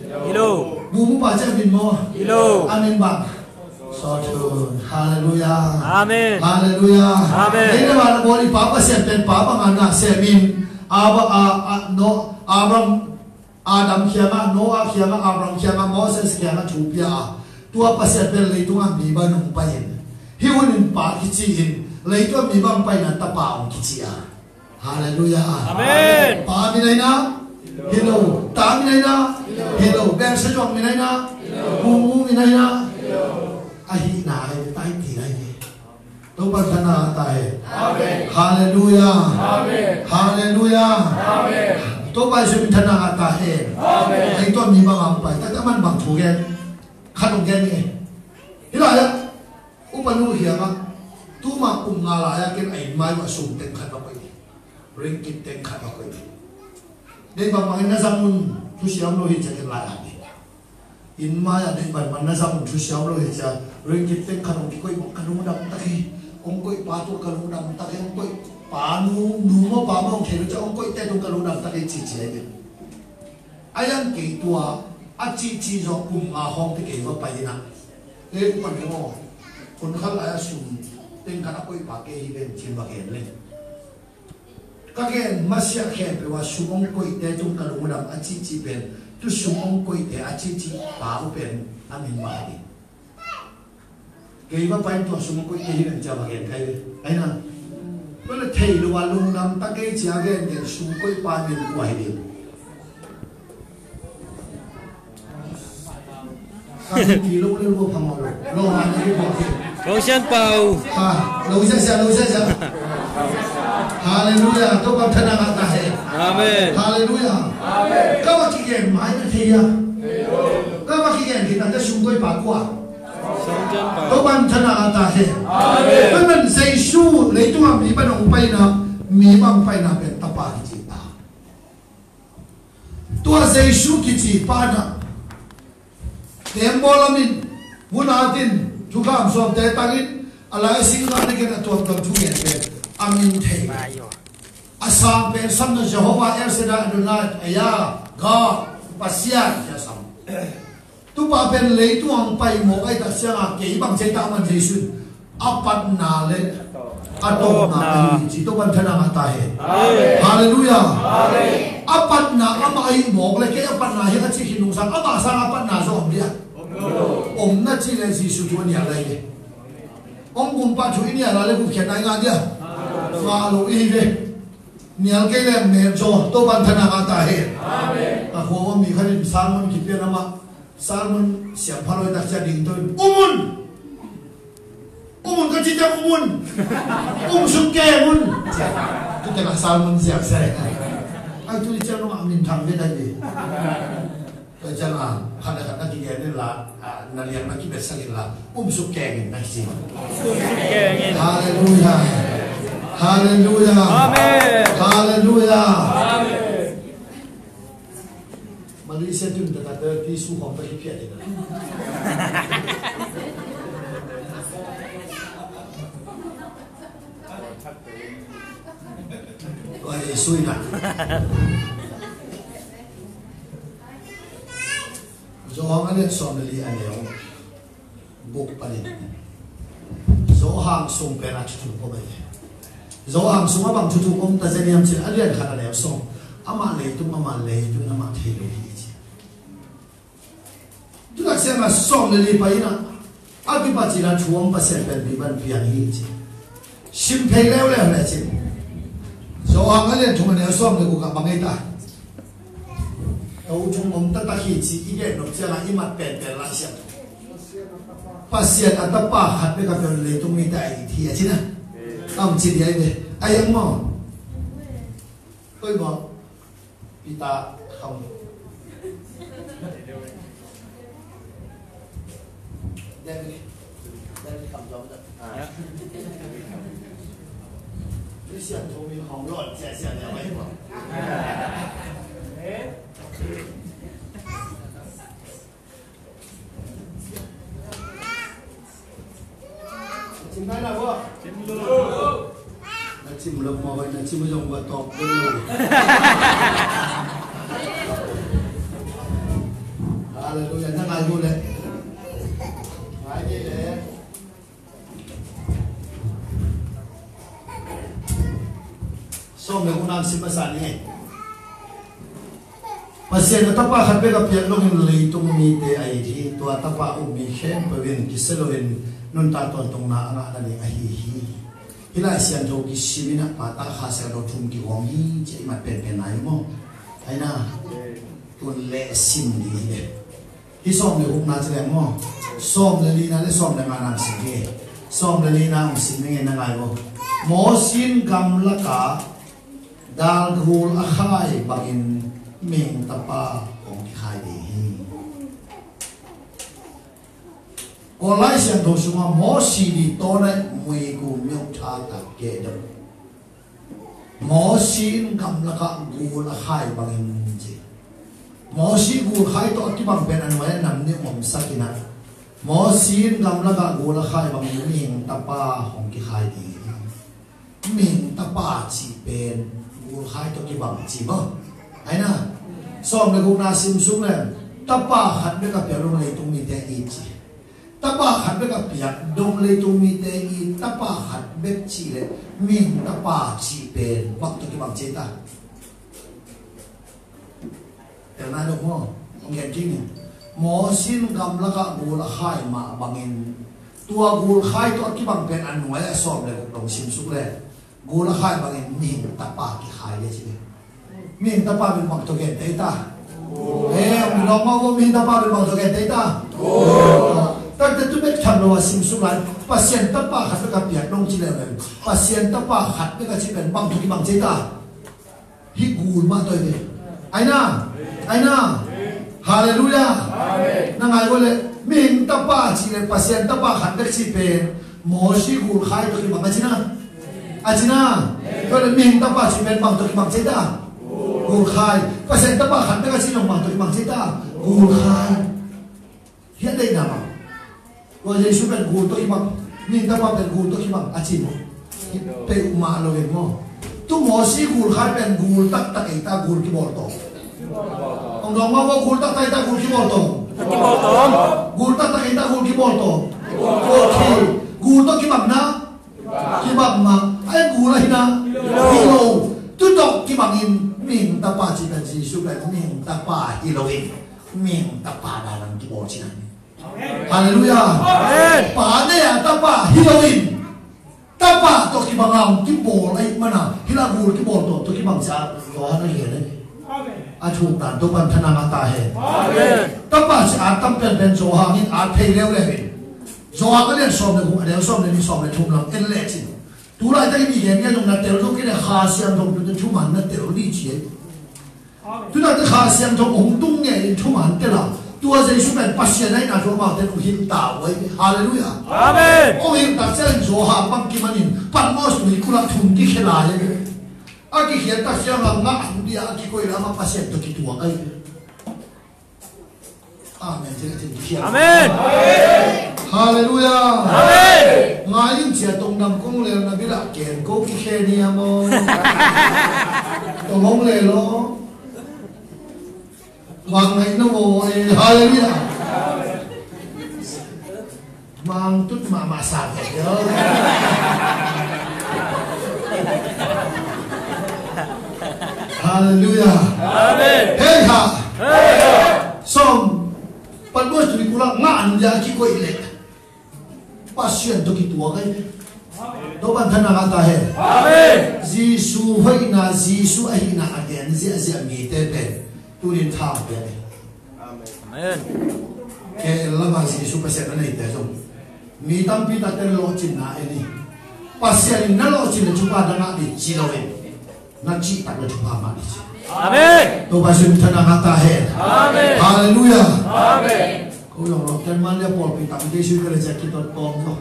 Hi lo. Bumu pa ci a min maw? Hi lo. A min bang? Sawthu. Halleluiah. Amen. Halleluiah. Amen. Ei na ma na bawl i pa Pasian pen pa banga na sem in. Aba a, a, no, Abraham, Adam kiangah, Noah kiangah, Abraham kiangah, Moses kiangah thu pia a, tua Pasian pen leitungah mi bang hong pai in, hih hun in pa kici in, leitungah mi bang paina tapa hong kici a. Halleluiah. Amen. Pa min aina? Hi lo. Ta min aina? Hi lo. Beersheba zuak min aina? Hi lo. Bumu min aina? Hi lo. Ahihna ai, tai ti lai ni. Topa in thana ngah ta hen. Amen. Halleluiah. Amen. Halleluiah. Amen. Topa Jesu min thana ngah ta hen. Amen. Ei tua mi bang a pai, tua man bang thu gen. Khat hong gen ni. Hi lai ah. Upa nu kiangah. Tuma kum nga lai ah ken a inn mai uh a sum teng khat va koih. Ringgit teng khat va koih. Dei bang bangin na zang un, thusia om lo hi ciah ken lai ah. Inn mai ah dei bang bangin na zang un, thusia om lo hi ciah, ringgit teng khat hong kikoih bang ka lungdam tak hi. Hong koih pa tung ka lungdam tak hi. Hong koih pa nu, nu maw pa maw hong thei lo ciah hong koihte tung ka lungdam tak hi cici ahi ve. A yang kei tua a cici zawh kum nga hong te kei va pai in ah. Ei upa nu aw, hun khat lai a sum teng khat a koih pa kei hi ven cin va gen le. Ka gen masiah khempeuh ah sum hong koihte tung ka lungdam a cici pen, tu sum hong koihte a cici pa uh pen a min mah hi. Kei va pai tua sum hong koihte hi ven cia va gen kai ve. Aina. Tua le thei lo a lungdam ta kei cia gen gen sum koih pa min kua hi ding. Ka hiti lo le lo phamawh lo. Lo man ni ko. Lo Sian Pau. Ha, lo sia sia, lo sia sia. Halleluiah. Topa thana ngah ta hen. Amen. Halleluiah. Amen. Ka va kigen mai na thei a. Ka va kigen khin na te sum koih pa kua. Song Sian Pau. Topa thana ngah ta hen. Amen. Tua man Jesu leitung a mi bang hong paina, mi bang paina pen tapa hi ci ta. Tua Jesu kici pa na tembaw lamin, hun atin, thukham suamte tangin, a lai singkah na gen a tuamtuam thu gen pen a min thei. A sang pen sam na Jehovah El Shaddai Adonai, aya, God, Pasian, cia sam. Tupa pen leitung ang pai mawk ai tak siang a kei bang cei tak man Jesu in a patna le a tawpna ahi ci Topa in thana ngah ta hen. Amen. Halleluiah. Amen. A patna amah ahi mawk le kei a patna hi a ci khin nungsang amah sang a patna zaw om dia. Om na ci le Jesu thu a nial lai le. Om kumpa thu i nial lai le gupkhiatna i ngah dia. Ngah lo i hi ve. Nial kei le met zaw Topa in thana ngah ta hen. Amen. A khua om mi khat in sermon kipian amah. Sermon siam pha lo i tak cia ding to in, um un! Um un ka ci ciang um un! Um suk keng un! Tu tengah sermon siam sia. Ai tu i ciang nong a min thang ve dai ve. Tu ciang a khat le khat na kigen in la, a, na liang na kibetsak in la, um suk keng in na ci. Um suk keng in. Halleluiah. Halleluiah. Amen. Halleluiah. Amen. Malaysia tun ta ta ti su hong ta hi phiat hi na. Oi, sui na. Johan a lian sawm le li a neu guk panin. Johan sung pen a thuthuk om ahi. Johan sung a bang thuthuk om ta zia niam cin a lian khat a neu sawm. Amah leitung, amah leitung, amah thei lo hi ci. Tunak siang a sawm le li pai in a. A kipat cina thu om Pasian pen mi ban piang hi ci. Sim thei leuleu le cin. Johan a lian thum a neu sawm le guk ah bang ei ta. Tho thum om taktak hi ci i gen nop ciangah i mat penpen Lai Siangtho. Pasian a Tapa khat bek a piak leitung mite a it hi a cina. A om ci dia i ve. A hiang maw? Koi maw? Peter kham. David, David kham zong dah. Christian thu min hong lon cia cia cia mai ko. Cim nai na bo. Cim lo. Na cim lo mo, na cim zong ba tok lo. Hallelujah, na ngai bo le. Ngai bo le. Sawm le gukna sim masa ni. Pasian a Tapa khat bek a piak dongin leitung mite a it hi. Tua Tapa a um mi khempeuh in kisia loin nuntak tawntungna a ngah nading ahi hi. Hih Lai Siangtho kisimin a pata Kha Siangtho thum kihawm hi ci a i mat penpen nai maw? Aina tun le sim ding hi le. Hih sawm le gukna ci leng maw? Sawm le lina le sawm le ngana sim hi. Sawm le lina hong sim ning in na ngai bo. Mosi in gamlakah dal gul a khai bangin mihing Tapa hong kikhai ding hi. Kawl Lai Siangtho sungah Mosi di tawna muigu miuhtha tak keh deuh. Mosi in gamlakah gul a khai bangin ci. Mosi gul khai tawh a kibang pen a nuai-ah nam nih omsak in ah. Mosi in gamlakah gul a khai bangin mihing Tapa hong kikhai ding hi. Mihing Tapa cih pen gul khai tawh kibang ci maw? Aina sawm le gukna sim sung leng Tapa khat bek a piak dong leitung mite i ci. Tapa khat bek a piak dong leitung mite i Tapa khat bek cih le mihing Tapa cih pen bang tawh kibang ci ta. Tel nai lo maw? Hong gen kik ni. Mosi in gamlakah gul a khai mah bangin tua gul khai tawh a kibang pen a nuai-ah sawm le guk dong sim suk le gul a khai bangin mihing Tapa kikhai le ci le. Mihing Tapa pen bang tawh gen tei ta. Eh, hong dong maw, mihing Tapa pen bang tawh gen tei ta. Takte tu bek tham lo a sim suk lai. Pasian Tapa khat bek a piak dong ci le pen Pasian Tapa khat bek a ci pen bang tawh kibang ci ta. Hih gul mah tawh hi ve. Aina, aina. Halleluiah. Na ngai ko le mihing Tapa cih le Pasian Tapa khat bek cih pen Mosi gul khai tawh kibang a cina. A cina. Ko le mihing Tapa cih pen bang tawh kibang cih ta. Gul khai. Pasian Tapa khat bek a cih zong bang tawh kibang cih ta. Gul khai. Hiah deihna bang. Tua Jesu pen gul tawh kibang, mihing Tapa pen gul tawh kibang a ci maw? Hi peuhmah lo in maw? Tu Mosi gul khai pen gul taktak ei ta, gul kibawl tawm. Hong dong maw, gul taktak ei ta, gul kibawl tawm. Gul taktak ei ta, gul kibawl tawm. Okay. Gul tawh kibang na. Kibang mah. Ai gul ahi na. Hi lo. Tu tawh kibangin mihing Tapa ci pen Jesu pen mihing Tapa hi lo in. Mihing Tapa dan a kibawl cihna. Halleluiah. Amen. Pa nei a Tapa hi lo in Tapa tawh kibang a hong kibawl ahih manin hih lah gul kibawl tawm tawh kibang ci a Johan a gen hi. A thuk dan Topa'n tha na ngah ta hen. Amen. Tapa ci a tam penpen Johan in a thei leuleu in Johan a lian sawm le guk a neu sawm le nih, sawm le thum lam en lecin tu laitakin i gen ngiat zong na tel zo kei leh Kha Siangtho tawh thuman na tel ding ci hi. Tutate Kha Siangtho hong tung ngei in thuman tel a, tua Jesu pen Pasian ahihna thu amaute hong hilh ta uh hi. Halleluiah. Amen. Hong hilh tak ciangin Johan bang kimanin Patmos tuikulh ah thum kikhia lai hi. A kikhiat tak ciangin ngah hong dia a kikoih leh amah Pasian tawh kituak ahi hi. Amen. Amen. Halleluiah. Amen. Ngai in cia tong dam kong lel na bilah ken ko kikhe ni a maw? Tong hong lel aw. Mang ngai na maw? Eh, halleluiah. Mang tut mahmah sa ve. Halleluiah. Amen. Hei ha. Hei ha. Sawm. Patmos tuikulh ah ngah hong dia a kikoih leh Pasian tawh kituak ahi. Topa'n thanna ngah ta hen. Amen. Jesu hoihna, Jesu ahihna a gen ziahziah mite pen tunin thang pia ni. Amen. Kei lamah Jesu Pasian a neite zong mi tampi takte lawhcinna en hi. Pasian in na lawhcin le thupha na ngah ding ci lo in, na cihtak le thupha ngah ding ci. Amen. Topa Jesu min thanna ngah ta hen. Amen. Halleluiah. Amen. Ko zong lawhten man le pawlpi tam kei sui ka le ciah kitot tawm zo.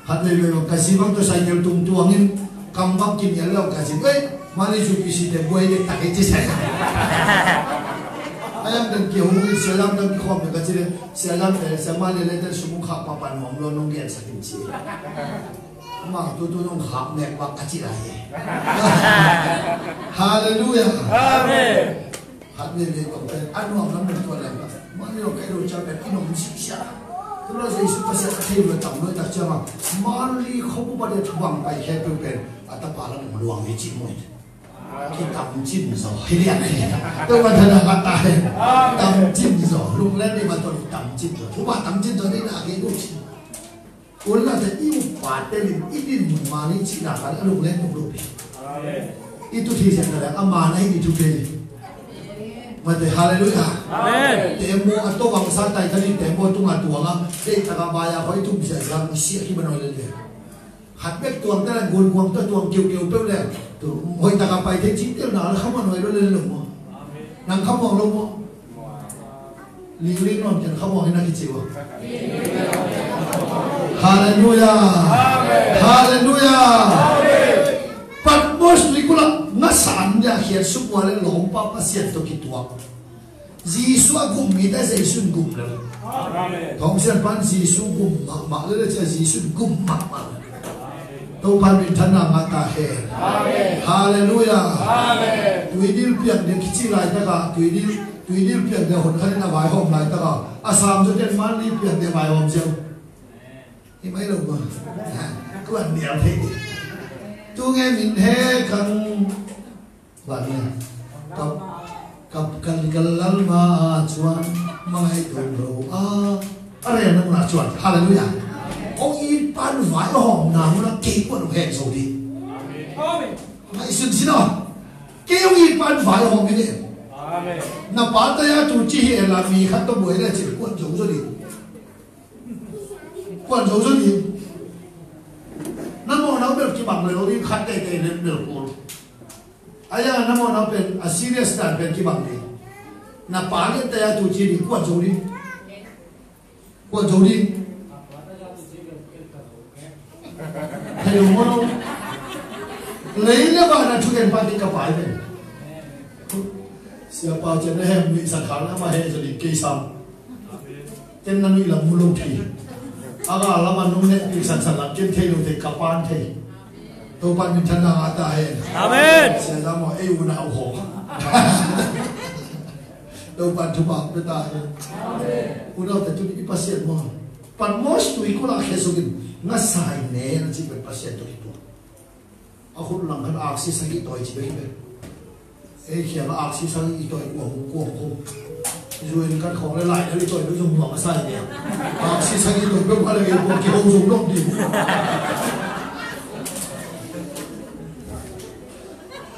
Khat veivei bang ka zi bang tawh cycle tung tuangin kam bang kinial lo ka zi. Ei, mani zu pisi te buai dek tak ei ci sai. Ayang dan kihong in sialam dan kikhawm ka ci le sialam te siamal le le dan sumung khak papan nuam lo nong gen sakin ci. Amah tutu nong khak mek bak ka ci lai. Halleluiah. Amen. Khat veivei kong pen a nuam lam pen tua lem la. Mani lo kei lo cia pen i nom sisia. Tu lo Jesu Pasian a thei lo tam lo tak cia ma. Mali khobu ba de bang pai khe tu pen a tapa lam luang ni ci mo. Kitam cin zo hi lian hi. Topa thanna ngah ta hen. Tam cin zo. Lunglen ni ma to tam cin zo. Thupha tam cin zo ni na ki lu ci. Unla te i upa te lin i din mun mani cihna kan a lunglen tuk lup hi. I tu thei sian ka le a man a hi i tu thei. Mate, halleluiah. Amen. Te mo a to wang sa tai ka ni te mo tunga tuanga. Te taka baya hoi tum sia sia mi sia ki banoi le le. Khat bek tuang te la gun kuang to tuang kiu kiu peu le. Tu hoi taka pai te cing tel na la khaman hoi lo le lo mo. Nang khamuang lo mo. Lingling non ken khamuang ina kici wa. Halleluiah. Halleluiah. Patmos tuikul ah ngasa an dia khiat suk wa le lawmpa Pasian tawh kituak. Jesu a gum mite Jesu in gum lo. Amen. Thong sian pan Jesu gum mahmah le le cia Jesu in gum mahmah. Topa min thanna ngah ta hen. Amen. Halleluiah. Amen. Tuidil piak ding kici laitaka tuidil, tuidil piak ding hon khanin a vaihawm laitaka a sam zaw ten manli piak ding a vaihawm ziau. Hi mai lo ma. Kuan nial thei ding. Tu nge min he kang. Bang hiam? Ka, ka, ka, ka lalma ah cuan mangai tung lo a, a rel na mun ah cuan. Halleluiah. Hong it pan vaihawmna mun ah kei kuan hong hen zo ding. Ngaihsun sin aw. Kei hong it pan vaihawm hi ding. Na pa taya tu ci hi e la mi khat tawh buai le cin kuan zo zo ding. Kuan zo zo ding. Na mawhna uh bel kibang lo ding khat teitei le bel kul. Aya na mawhna pen a serious dan pen kibang ding. Na pa lian taya tu ci ding kuan zo ding. Kuan zo ding. Thei lo maw lo. Lei le van a thugen pa ding ka pai pen. Siapa cian na hem nuih sak khang na ma he zo ding kei sam. Ken na nuih lam mu lo thei. A ga lam a nung ne pi san san lam ken thei lo thei ka pan thei. Topa min thanna ngah ta hen. Amen. Sia za mo ei u na u ho. Topa thupha pe ta hen. Amen. U na te tu i Pasian mo. Patmos tuikul ah khia sukin nga sai ne na ci pen Pasian tu i tu. A khut lam khat aksi sagih tawi ci bek hi ve. Ei khial a aksi sagih i tawi kuang kuang khum. Zuin kan khawng le lai le i tawi bek zong nuam a sai nia. Aksi sagih tawi bek pha le ei kuang kiho zong nuam ding.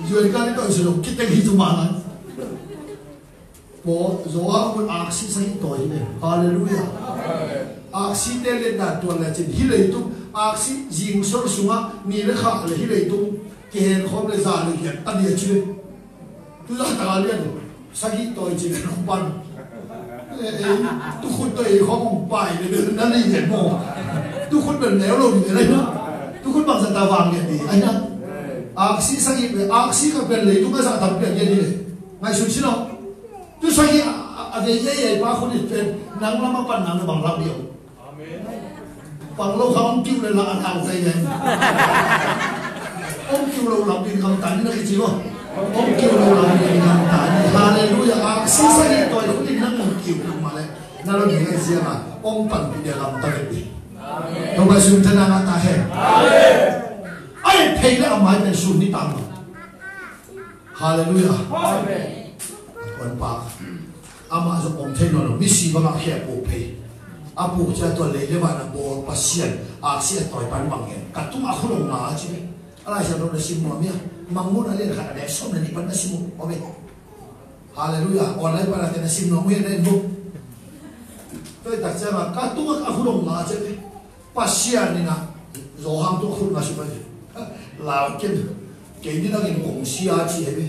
Zuin kan i tawi si zong kiteng hi tu mah lai. Paul, Johan kun aksi sagih tawi hi ve. Halleluiah. Aksi te liatna tuan le cin hi leitung aksi zingsol sungah ni le kha le hi leitung kihen khawm le za le giat a dia ci ve. Tu za taka lian sagih tawi cin khawm pan. Tukhut tawi khawm hong pai le na li lian maw. Tukhut bel neu lo ni le na. Tukhut bangsa ta vang lian ni ai na. Aksi sagih ve aksi ka bel leitung a za tam pian lian ni le. Ngaihsun si lo. Tu sagih a, a, a vei ei ei pa khun it pen nang lam a pan nang na bang lak dih. Pang lo kha ong kiu le la a thau kai ven. Ong kiu lo lam ding kang tan na kici lo. Ong kiu lo lam ding kang tan. Halleluiah. Aksi sagih tawi khun in nang ong kiu lo ma le. Na lo ni ngai sia ma. Ong pan pi dia lam ta le dih. Topa sun ta na ngah ta hen. Ai thei le a mai pen sun ni tang. Halleluiah. Amen. Kuan pa. Amah zong om thei nawn lo. Misi bangah khia po phei. A puk ciang tua lei le van a bawl Pasian aksi a tawi pan bang gen. Ka tungah a khut hong nga ci ve. A Lai Siangtho na sim nuam hia? Mangmuhna a lian khat a neu sawm le nih pan na sim uh om e. Halleluiah. Online pan a te na sim nuam uh hia na in buk. Tua i tak ciangah ka tungah a khut hong nga ci ve. Pasian in a Johan tungah a khut nga ci ve. Lau ken. Kei ni nangin kong si a ci hi ve.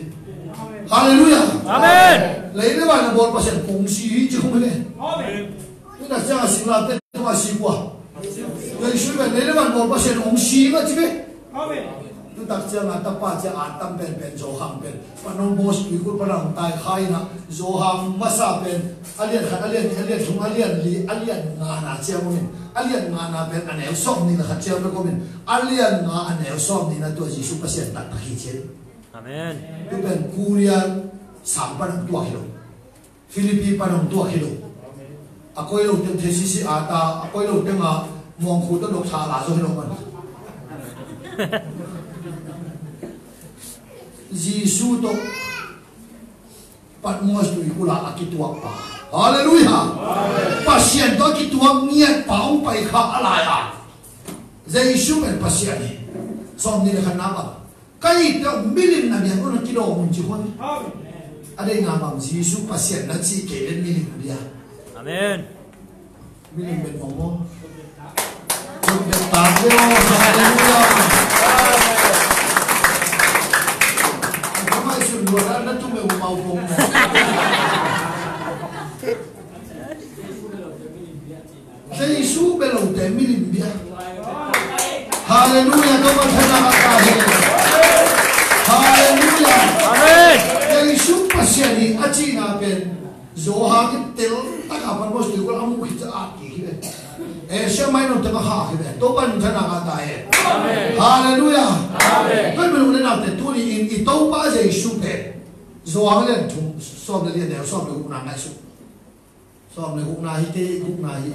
Halleluiah. Amen. Lei le van a bawl Pasian kong si hi ci khum hi ve. Amen. Tua i tak ciangah singlamteh tungah si kua? Jesu pen lei le van bawl Pasian hong si mah ci ve. Amen. Tua i tak ciangah tapa ciang a tam penpen Johan pen pan hong bawl, tuikulh pan hong tai kha in a, Johan masa pen a lian khat, a lian nih, a lian thum, a lian li, a lian ngana ciang om in, a lian ngana pen a neu sawm nih le khat ciang bek om in, a lian nga a neu sawm nihna tua Jesu Pasian taktak hi ci. Amen. Tua pen Korea sang pan hong tuak hi lo. Philippi pan hong tuak hi lo. A koi lo teng thei sisi a ta, a koi lo teng a muangkhu tawh dok tha la zo hi lo man. Jesu tawh Patmos tuikulh ah a kituak pa. Halleluiah. Pasian tawh a kituak ngiat pa hong pai kha a lai a. Jesu pen Pasian hi. Sawm nih le khat na bang. Ka it teh milim na bia un a kidawm un ci huan. A deihna bang Jesu Pasian na cih kei le milim na bia. Amen. Milim bet mong mo. Khut bet tak mo. Halleluiah. Ka mai sun dua na tu me umau pong mo. Jesu bia lote milim bia. Halleluiah. Tawmang thanna ngah ta hen. Halleluiah. Amen. Jesu Pasian hi a cihna pen Johan in tel taka Patmos tuikulh a muh khit ciang a kik hi ve. Asia Minor teng a khak hi ve. Topa min thanna ngah ta hen. Amen. Halleluiah. Amen. Tua pen u le naute tuni in i Topa Jesu pen Johan lian thum sawm le li a neu sawm le gukna ngaihsut. Sawm le gukna hi, kei gukna hi.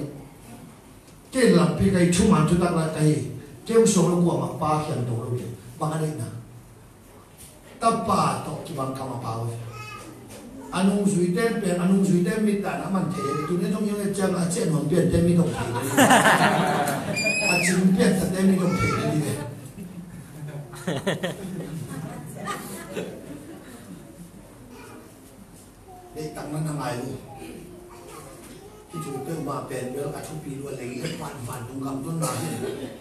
Kei lampi ka hi, thuman thutak la ka hi. Kei hong suang lo kuamah Pa khiang to lo kei. Bang a deihna? Tapa tawh kibang kam a Pa uh. A nungzuite pen, a nungzuite mit dan a man thei. Tuni thong hiang e ciang a ciah nuam piante mit hong thei. A cing piantate mit hong thei. Deihtak na na ngai uh. Hih thu peuhmah pen bel a thupi lua lei, vantung gam tun na hi.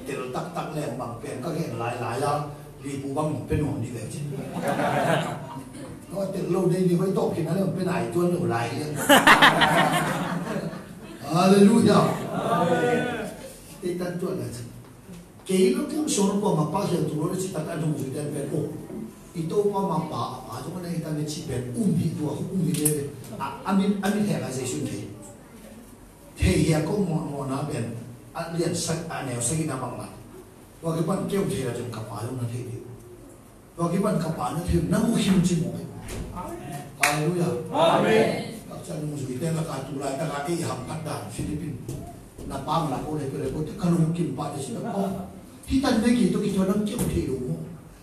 Tel taktak leng bang pen ka gen lailai a, lipu bang pe nuam dih ve cin. Tel lo dei dih hoih tawh khin a leng pe nai tuan lo lai hi. Halleluiah. Deihtak tuan na cin. Kei lo kei hong suang lo kuamah Pa khiang to lo le cih tak a nungzuite pen, oh, i Topa mah Pa, a Pa zong a nei ta ve cih pen um hi tua, um hi ve ve. A, a mit, a mit hek a Jesu in thei. Thei hi a ko mawhmawhna pen a lian sak, a neu sagihna bangmah. Tua kipan kei hong thei la zong ka Pa zong na thei ding. Tua kipan ka Pa na thei, na mu khin ci mawk hi. Halleluiah. Amen. Taksa nungzuite laka tu laitaka ei hamphat dan Philippine na pang la ko le ko le ko te ka lungkim pah te ci la ko. Hih tan vei kei tawh kituak nang kei hong thei lo maw?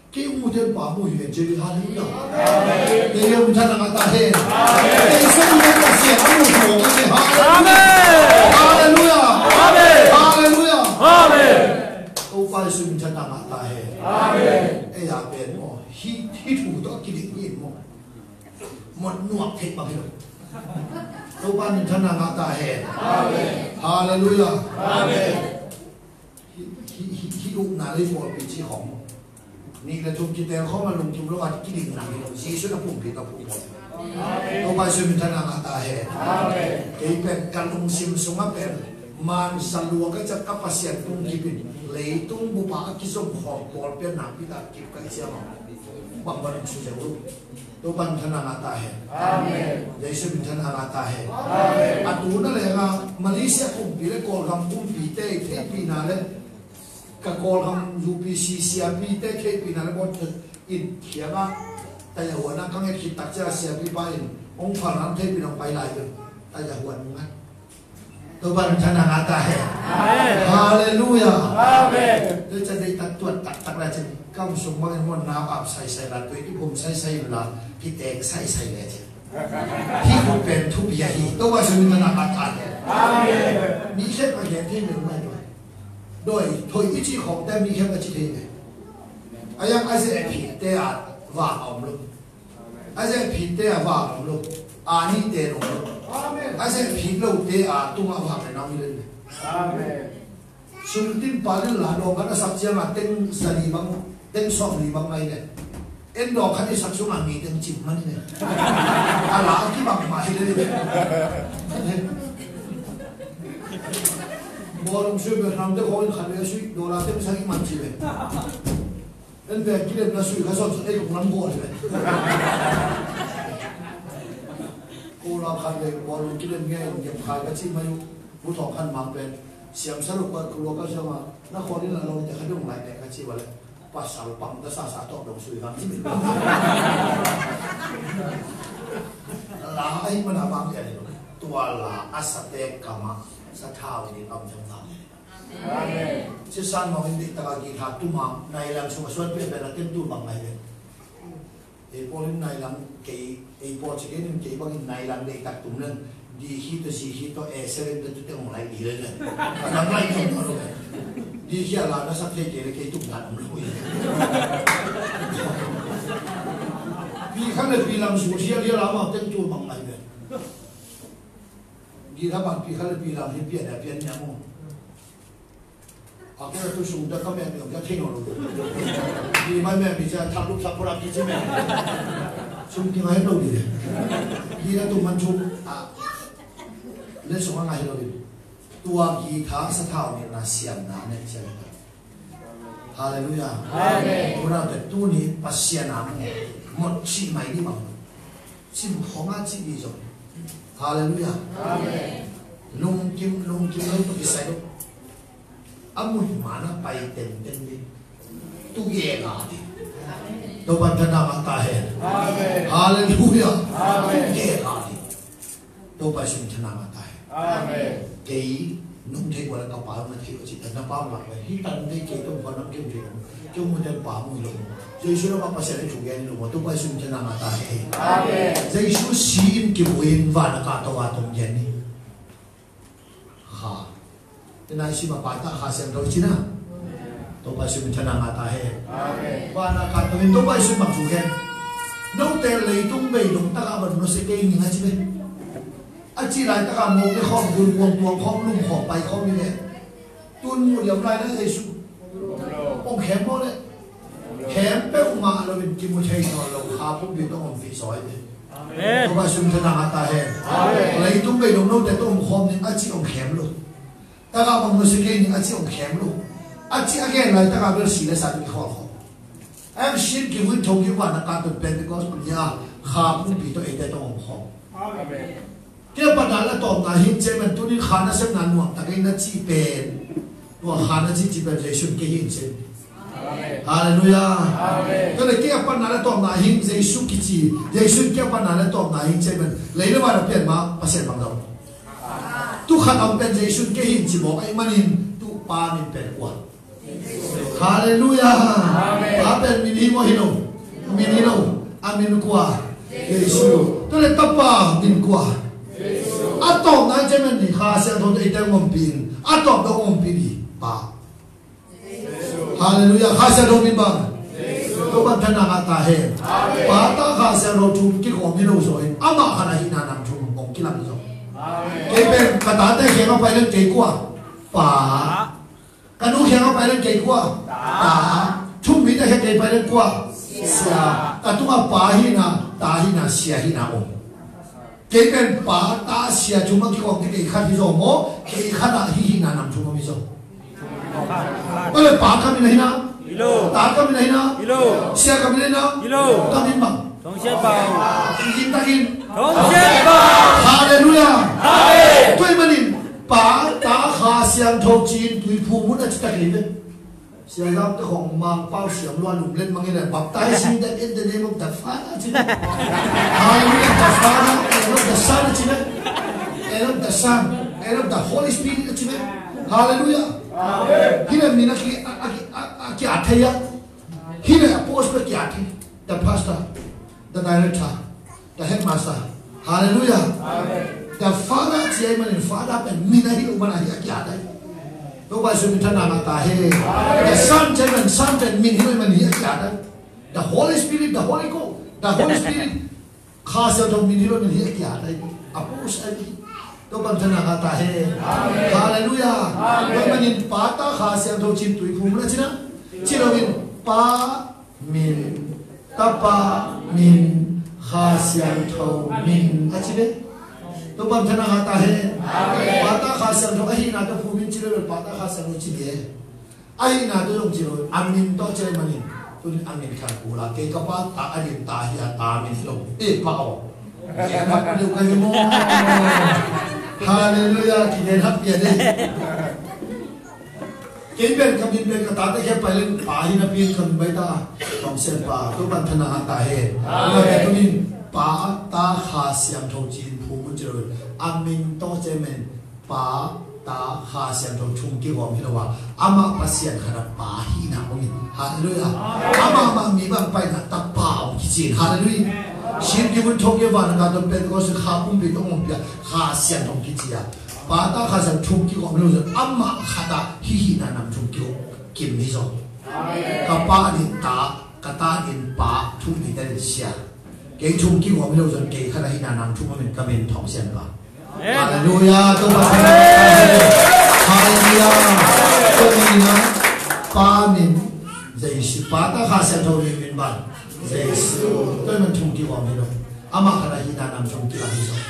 Kei hong mute Pa mu hi ve ci. Halleluiah. Amen. Kei hong than a ngah ta hen. Amen. Kei sung na ka sia a mu hi ve. Halleluiah. Amen. Halleluiah. Amen. Halleluiah. Amen. Topa Jesu min than a ngah ta hen. Amen. Ei a pen maw, hih, hih thu tawh a kidik hi maw? Mot nuak theih bang hi lo. Topa min than a ngah ta hen. Amen. Halleluiah. Amen. Hih, hih, hih, hih ukna lei pawlpi ci khawng maw? Nih le thum kiteel khawng a lungkim lo a kidik nang hi lo. Jesu na pumpi ka pum maw? Topa Jesu min than a ngah ta hen. Amen. Kei pen ka lungsim sungah pen mansa lua ka ciang ka Pasian tung kip in leitung bup a a kizom khawm pawl pen nakpi tak kip ka hi ciang aw. Bang bang in su zeu uh. Topa min than a ngah ta hen. Amen. Jesu min than a ngah ta hen. Amen. A tu na leng a Malaysia kumpi le Kawlgam kumpi te theihpihna le ka Kawlgam U P C siapi te theihpihna le bawt in thiam a, taya huan a ka nget khit tak ciang a siapi pa in hong phal nang theihpih nang pai lai in taya huan ngat. Topa min than a ngah ta hen. Amen. Halleluiah. Amen. Tua ciang deihtak tuat taktak lai cin kam sung bangin muan na ap saisai la, tui kiphum saisai la, kiteng saisai le cin. Hih khut pen thupi ahi. Topa Jesu min than a ngah ta hen. Amen. Mi khem a gen thei mel ngai lo. Doi, thoi i cih khawngte mi khem a ci thei ve. A yang a zeh phitte a vang a om lo. A zeh phitte a vang a om lo. A nihte a om lo. Amen. A zeh phit lote a tungah vang a om lo. Amen. Sungtin pa lin la dawng khat a sak ciangah teng sali bang, teng sawmli bang ngai le. En dawng khat i sak sungah mi teng cim man le. A la a kibang mah hi le. Bawlung sui bel hnamte khawng in khat ve a sui, dawla teng sagih man ci le. En ve kilem na sui kha sawm sawm ei kong lam bawl hi ve. Ko la khat ve bawlung kilem nge in gem khai ka ci mai uh. Pu Thawng Khan Mang pen siam sa lo ka, ka lua ka siam a, na khual in la lo te kha dong lai te ka ci va le. Pasal pang ta sa sa tawh dong sui vang ci. La ai mana vang ya ni lo. Tua la a sa te kama sa thau ni kam thang thang ni. Amen. Sisan mawng in dik taka guitar tuma nai lam sung a suan pe pe na tem tu bang ngai ve. Ei pawl in nai lam kei, ei pawl ci kei nin kei bangin nai lam dei tak tum len. D key to C key to A seven to tute ong lai di len len. A dang lai di ong lai. D key a la na sak thei kei le kei tum dan ong lai. Pi khan le pi lam su sia lia la ma tem tu bang ngai ve. Guitar bang pi khan le pi lam hi pian a pian nia mo. A kua tu sung ta ka meh meh ka thei lo. Di mai meh mi cia thak lup thak pura ki ci meh. Sung ti ngai lo di. Di na tu man chu a. Le sung a ngai lo di. Tua guitar sa thau ni na siam na ne siam na. Hallelujah. Amen. Tua na te tu ni Pasian a mo. Mot ci mai di bang. Cim khong a ci di zong. Hallelujah. Amen. Lungkim lungkim lo tu kisai lo. A mun mana pai tenten ding. Tu gel a ding. Topa thana ngah ta hen. Amen. Hallelujah. Amen. Tu gel a ding. Topa sung thana ngah ta hen. Amen. Kei nung thei wala ka pa ma thei o ci ta na pa ma ka hi tan dei kei tong pa nam kem thei lo. Kei mu den pa mu lo. Jesu na ma pa se le thu gen lo. Topa sung thana ngah ta hen. Amen. Jesu si in ki mu in va na ka to va tong gen ni. Kha. Te nai sim a pa ta Kha Siangtho cina. Topa sung thana ngah ta hen. Amen. Ba na ka to in Topa sung bang thu gen. Note leitung beidong taka ban no se kei ni nga ci le. A ci lai taka mawk le khawm, gun kuang tuang khawm, lum khawm, pai khawm ni le. Tun mu liam lai na Jesu. Ong khem maw le. Khem peuhmah loin kimu thei nawn lo kha pumpi tawh om fih sawi ve. Amen. Topa sung thana ngah ta hen. Amen. Leitung beidong note tawh om khawm ning a ci ong khem lo. Taka bang no si kei ning a ci ong khem lo. A ci a gen lai taka bel si le sa ning khawl khawm. Am sin ki vui thong ki van a ka tun Pentecost nia kha pumpi tawh eite tawh om khawm. Amen. Kei a patna le tawpna hi in ci man tunin kha na sepna nuam tak ei na ci pen. Tua kha na ci ci pen Jesu kei hi in ci. Amen. Hallelujah. Amen. Tua le kei a patna le tawpna hi in Jesu kici. Jesu kei a patna le tawpna hi in ci man. Lei le van a pian ma Pasian bang lo. Tu khat a om pen Jesu kei hi in ci bawk ei manin tu pa min pen kua. Hallelujah. Amen. Pa pen min hi maw hi lo. Min hi lo. A min kua. Jesu. Tua le tapa min kua. A tawpna in ci man ni Kha Siangtho tawh eite ngompi in. A tawp dong ngompi ni pa. Hallelujah. Kha Siangtho min bang. Topa thana ngah ta hen. Amen. Pa ta Kha Siangtho thum kikhawm hi lo zaw in. Amah khat a hihna nam thum hong kilang zaw. Amen. Kei pen ka tate kheng a pai leng kei kua. Pa. Ka nu kheng a pai leng kei kua. Ta. Ta. Thum mi ta kheng kei pai leng kua. Sia. Ka tunga pa hihna, ta hihna, sia hihna om. Kei pen pa, ta, sia thum a kikhawm te kei khat hi zaw maw, kei khat ah hih hihna nam thum om hi zaw. Tua le pa ka min a hi na? Hi lo. Ta ka min a hi na? Hi lo. Sia ka min a hi na? Hi lo. Ka min bang? Thongsiat Pau. Khin takin. Thongsiat Pau. Hallelujah. Amen. Tua ahih manin pa, ta, Kha Siangtho ci-in tuiphum un a ci ta kei ve. Sia Lam te khong Mangpau siam lua lum len mangin a baptize in the, in the name of the Father ci. Hallelujah, the Father, and of the Son ci. And of the Son, and of the Holy Spirit ci. Hallelujah. Amen. Hi le min a ki, a, a ki, a, a ki a thei a. Hi le apostle ki a thei. The pastor, the director, the headmaster. Hallelujah. Amen. The Father ci ahih manin Father pen min ahi lo manin ahi a kiat ahi. Topa Jesu min thang a ngah ta hen. The Son ci ahih manin Son pen min hi lo manin ahi a kiat ahi. The Holy Spirit, the Holy Ghost, the Holy Spirit. Kha Siangtho min hi lo manin ahi a kiat ahi. A pus ahi. Topa min thang a ngah ta hen. Halleluiah. Tua ahih manin Pa, Ta, Kha Siangtho ci-in tuiphum na ci na. Ci lo in Pa min, Tapa min, Kha Siangtho min a ci ve. Topa min thang a ngah ta hen. Pa, Ta, Kha Siangtho ahihna tawh phum in ci lo, Pa, Ta, Kha Siangtho ci ve. Ahihna tawh zong ci lo, a min tawh ci ahih manin. Tuni a min khat kul a, kei ka pa ta a din ta hi a, ta min hi lo. Eh, pa aw. Kei a mat leu ka hi maw. Halleluiah, kiden hak pian e. Kei pen ka min pen ka tate khempeuh pai leng Pa hi napi in ka min bai ta. Kong Siangpa, Topa min thang a ngah ta hen. Amen. Tua pen tuni Pa, Ta, Kha Siangtho ci-in phum un ci lo. A min tawh ci ahih manin Pa, Ta, Kha Siangtho thum kigawm hi lo a. Amah Pasian khat a Pa hihna om in. Halleluiah. Amah mah mi bang paina Tapa hong kici in. Halleluiah. Sin kivun thawh kei van a ka tawh Pentecost kha pumpi tawh hong ompih a Kha Siangtho hong kici a. Pa, Ta, Kha Siangtho thum kigawm hi lo zong amah khat a hih hihna nam thum kigawm kim hi zaw. Ka Pa ading Ta, ka Ta ading Pa, thum hi ta ding sia. Kei thum kigawm hi lo zong kei khat a hihna nam thum om in ka min Thong Sian Pa. Halleluiah. Topa min thang a ngah ta hen. Halleluiah. Tua min a Pa min Jesu, Pa, Ta, Kha Siangtho min, min bang Jesu. Tua min thum kigawm hi lo. Amah khat a hihna nam thum kilam hi zaw.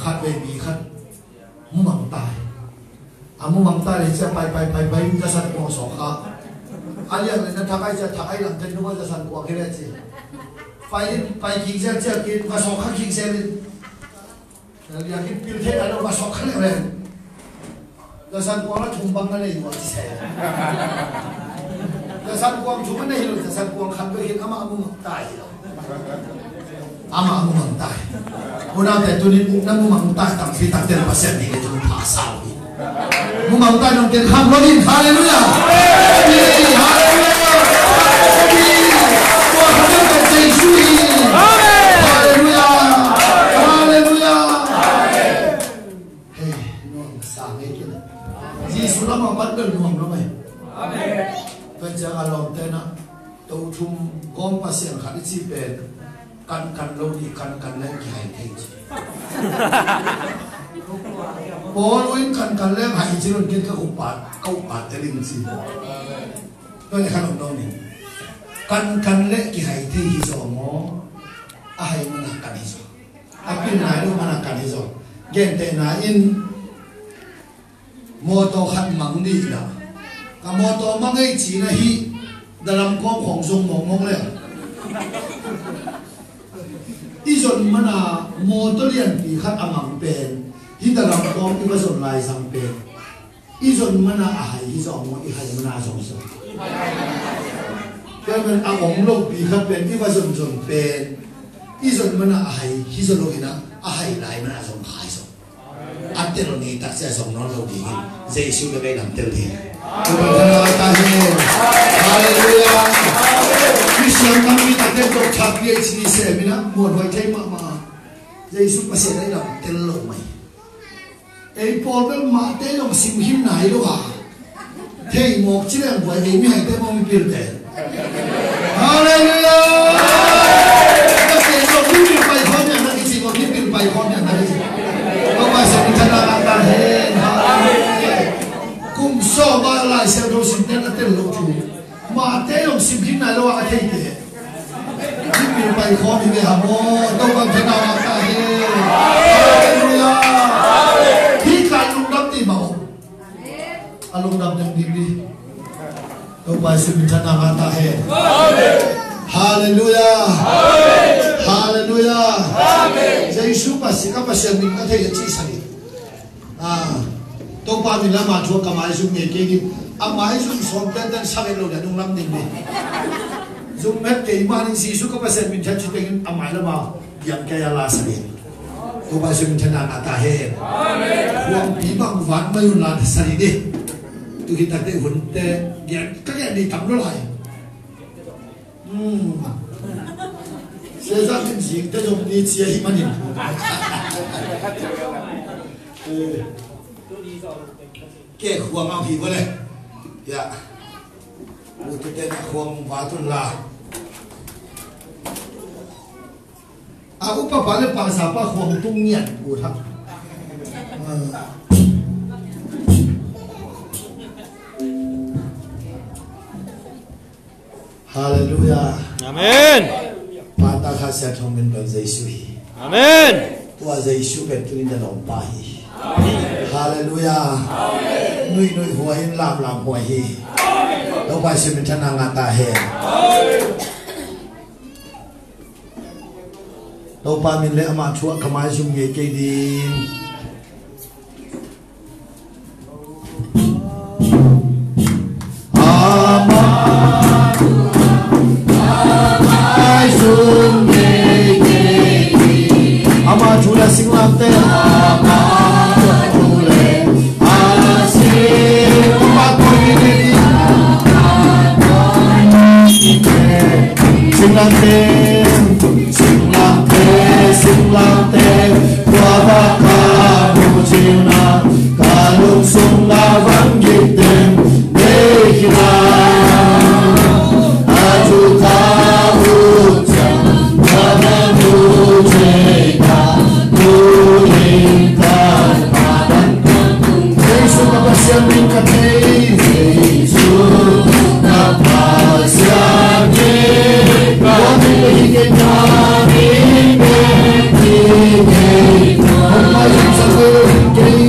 Khat vei mi khat mumang ta hi. A mumang ta le cia pai, pai, pai, pai, zasan kuang sawk kha. A liang le na thak ai cia thak ai lam ten nuwa zasan kuang hi le ci. Pai in, pai kik cia cia kik, va sawk kha kik cia in. Liang in pil thei a lo va sawk kha le le. Zasan kuang la thum bang na le nuwa ci se. Zasan kuang thum na hi lo, zasan kuang khat lo hin amah a mumang ta hi lo. Amah a mumang ta hi. Unaute tunin na mumang ta hi tampi takte na Pasian ni le tun pha sau hi. Mumang ta hi nong ken kham lo hi. Halleluiah. Halleluiah. Tua khat pen Jesu hi. Halleluiah. Halleluiah. Hei, nuam sa ngei kei na. Jesu lamah pan bel nuam lo mai. Tua ciang a lawmte na, to thum gawm Pasian khat i cih pen kankan lo ding, kankan leng kihai thei ci. Paul in kankan leng hai ci lo in ken ka upa, ka upa te ding ci. Tua le khan om dong ni. Kankan le kihai thei hi zaw maw? A hai mana kan hi zaw. A pil nai lo mana kan hi zaw. Gentehna in mawtaw khat mang dih lah. Ka mawtaw mang ei ci na hih dalam kawm khong zong mawkmawk le. I zon mana mawtaw lianpi khat a mang pen hih dalam kawm i va zon lai zang pen i zon mana a hai hi zaw maw, i hai mana a zong zaw? Tua man a om lopi khat pen i va zonzon pen i zon mana a hai hi zaw lo hi na, a hai lai mana a zong khai zaw. A tel ni tak sia zong nawn lo ding hi. Jesu bek ei lam tel ding. Tua pan thana ta hi. Halleluiah. Misiam tampi tak tel tok thak pi ei ci ni se mina muan huai thei mahmah. Jesu Pasian ei lam tel lo mai. Ei pawl bel mahte zong sim khin nai lo a. Thei mawk ci leng buai ei mihaite mawk mipilte. Halleluiah! Ka thei zong mipil pai khawm hian na kici, mipil pai khawm hian na kici. Topa Siangtho thana ngah ta hen. Halleluiah! Kum sawm a Lai Siangtho simte na tel lo thu. Mahte zong sim khin nai lo a ka theite. Mipil pai khawm hi ve ha maw? Topa thana ngah ta hen. Halleluiah! Hih ka lungdam ding mah om. A lungdam ding ding ding. Topa Jesu min thana ngah ta hen. Halleluiah! Halleluiah! Jesu Pasian ka Pasian min ka thei a ci sa hi. Ah, Topa min lam a thu a ka mai zum ngei kei ding. A mai zum sawm tenten sa ngei lo le nung lam ding ding. Zum met kei mah ning Jesu ka Pasian min thei ci tengin a mai lam a diam kei a la sa ding. Topa Jesu min thana ngah ta hen. Huangpi bang van mai un la sa ding ding. Tu hi takte hunte gen ka gen ding tam lo lai. Hmm. Sia zak in zing te zong ni cia hi manin. Ke khuang a hi vua le. Ya. U te te na khuang va tun la. A upa pa le pastor pa khuang tung ngiat u thak. Halleluiah. Amen. Pata kha sia thong min bang Jesu hi. Amen. Tua Jesu pen tunin na lawm pa hi. Halleluiah. Nui nui huai in lam lam huai hi. Topa Jesu min thang ngah ta hen. Topa min le ama thu ah ka maizum ngei kei ding. Ama, ama maizum ngei kei ding. Ama thu le singlamteh. Ama thu le a sing. Ama thu le singlamteh. Singlamteh, singlamteh, tua va ka mu cihna, ka lungsung a vang gik teng, nei khin a. A thu ka ut ciang, tua va mu cihna, tu in ka Jesu ka Pasian min ka thei, Jesu ka Pasian min, tua min hi kei, tua min hi kei, hong maizum sak kei.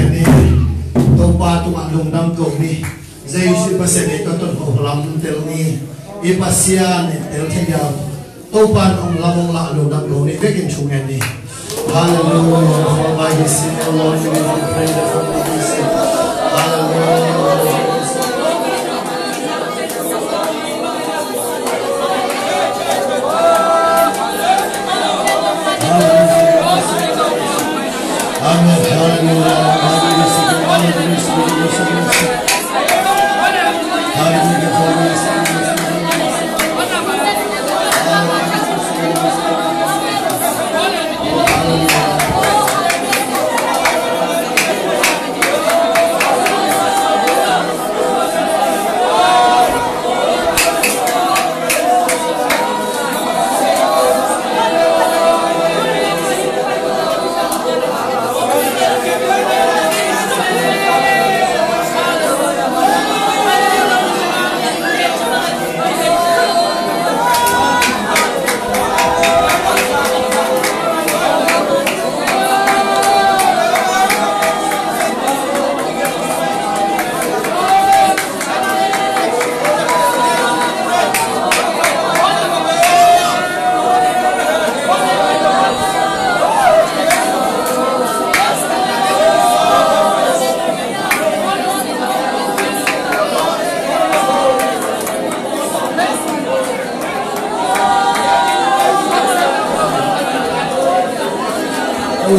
Amen. Topa tungah lungdam ko ni. Jesu Pasian i ka ton ko lam tel ni. I Pasian i tel thei diam. Topa in hong lam hong lah lungdam ko ni. Vekin thungen ni. Hallelujah. Hallelujah.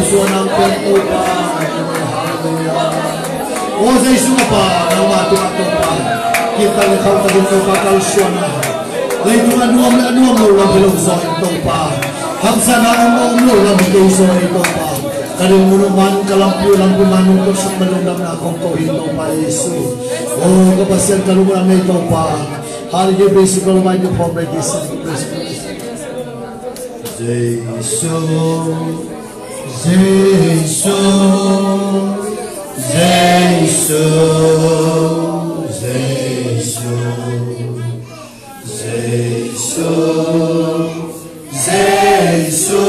Suan ang pen Topa. Halleluia. O Jesu a Pa, nangmah tungah Topa, kitak le khauhtakin Topa kalsuan a, leitung a nuam le a nuam lo lam hi lo zaw in Topa, hamsatna om lo lam hi kei zaw in Topa, ka dinmun uh man, ka lampi uh lampi man, nong kotsak man lungdamna kong ko hi Topa Jesu. O ka Pasian, ka lungdam nei Topa. Halleluia. Jesu, Jesu, Jesu, Jesu, Jesu, Jesu, Jesu,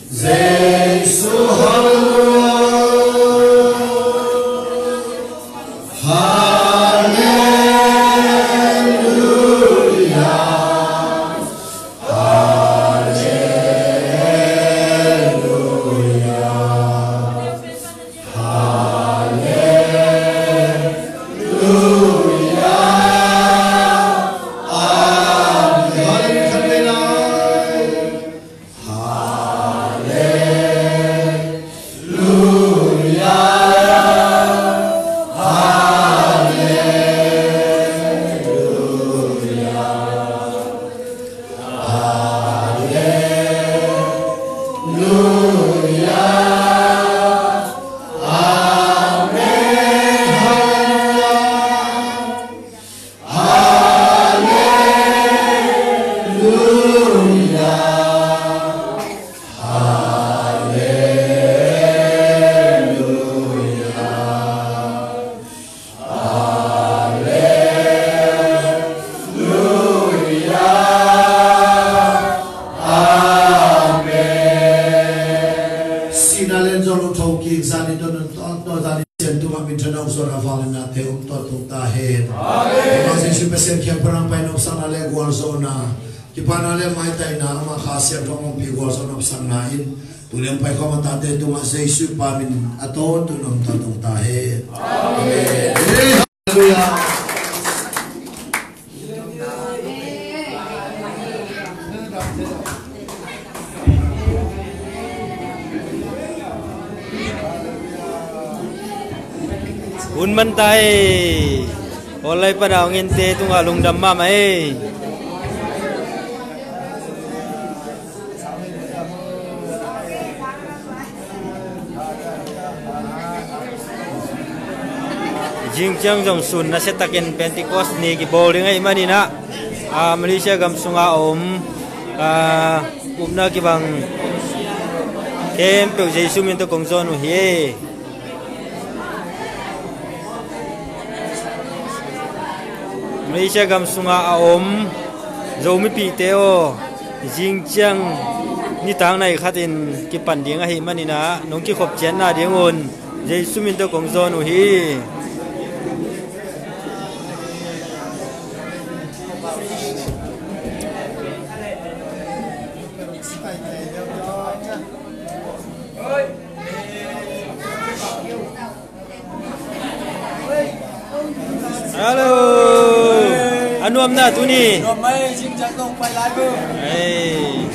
Jesu, Halleluia. Halleluia. Sihna le zon uh thokik, zani don, don, don, zani sian tungah minthanna uh zuan a vangliatnate om tawntung ta hen. Amen. Jesu Pasian kiang pan a pai nopsakna le gualzawhna, kipahna le maitaina, ama Kha Siangtho hong ompih gualzawh nopsakna in, tu le hong pai khawm a tate tungah Jesu Pa min a tawntung nong tawntung ta hen. Amen. Halleluia. Hun man ta ei. Online pana hong ente tungah lungdam mahmah ei. Zing ciang zong sun nasia takin Pentecost ni kibawl ding ahih manin ah, ah, Malaysia gam sunga a om, ah, upna kibang khempeuh Jesu min tawh kong zawn uh hi. Malaysia gam sunga a om Zomipihte aw, zing ciang nitak nai khatin kipan ding ahih manin ah nong kikhop ciat nadingun Jesu min tawh kong zawn uh hi. Hello. A nuamna tuni. Nuam mai, zing ciang tawh pai lai bu. Ei.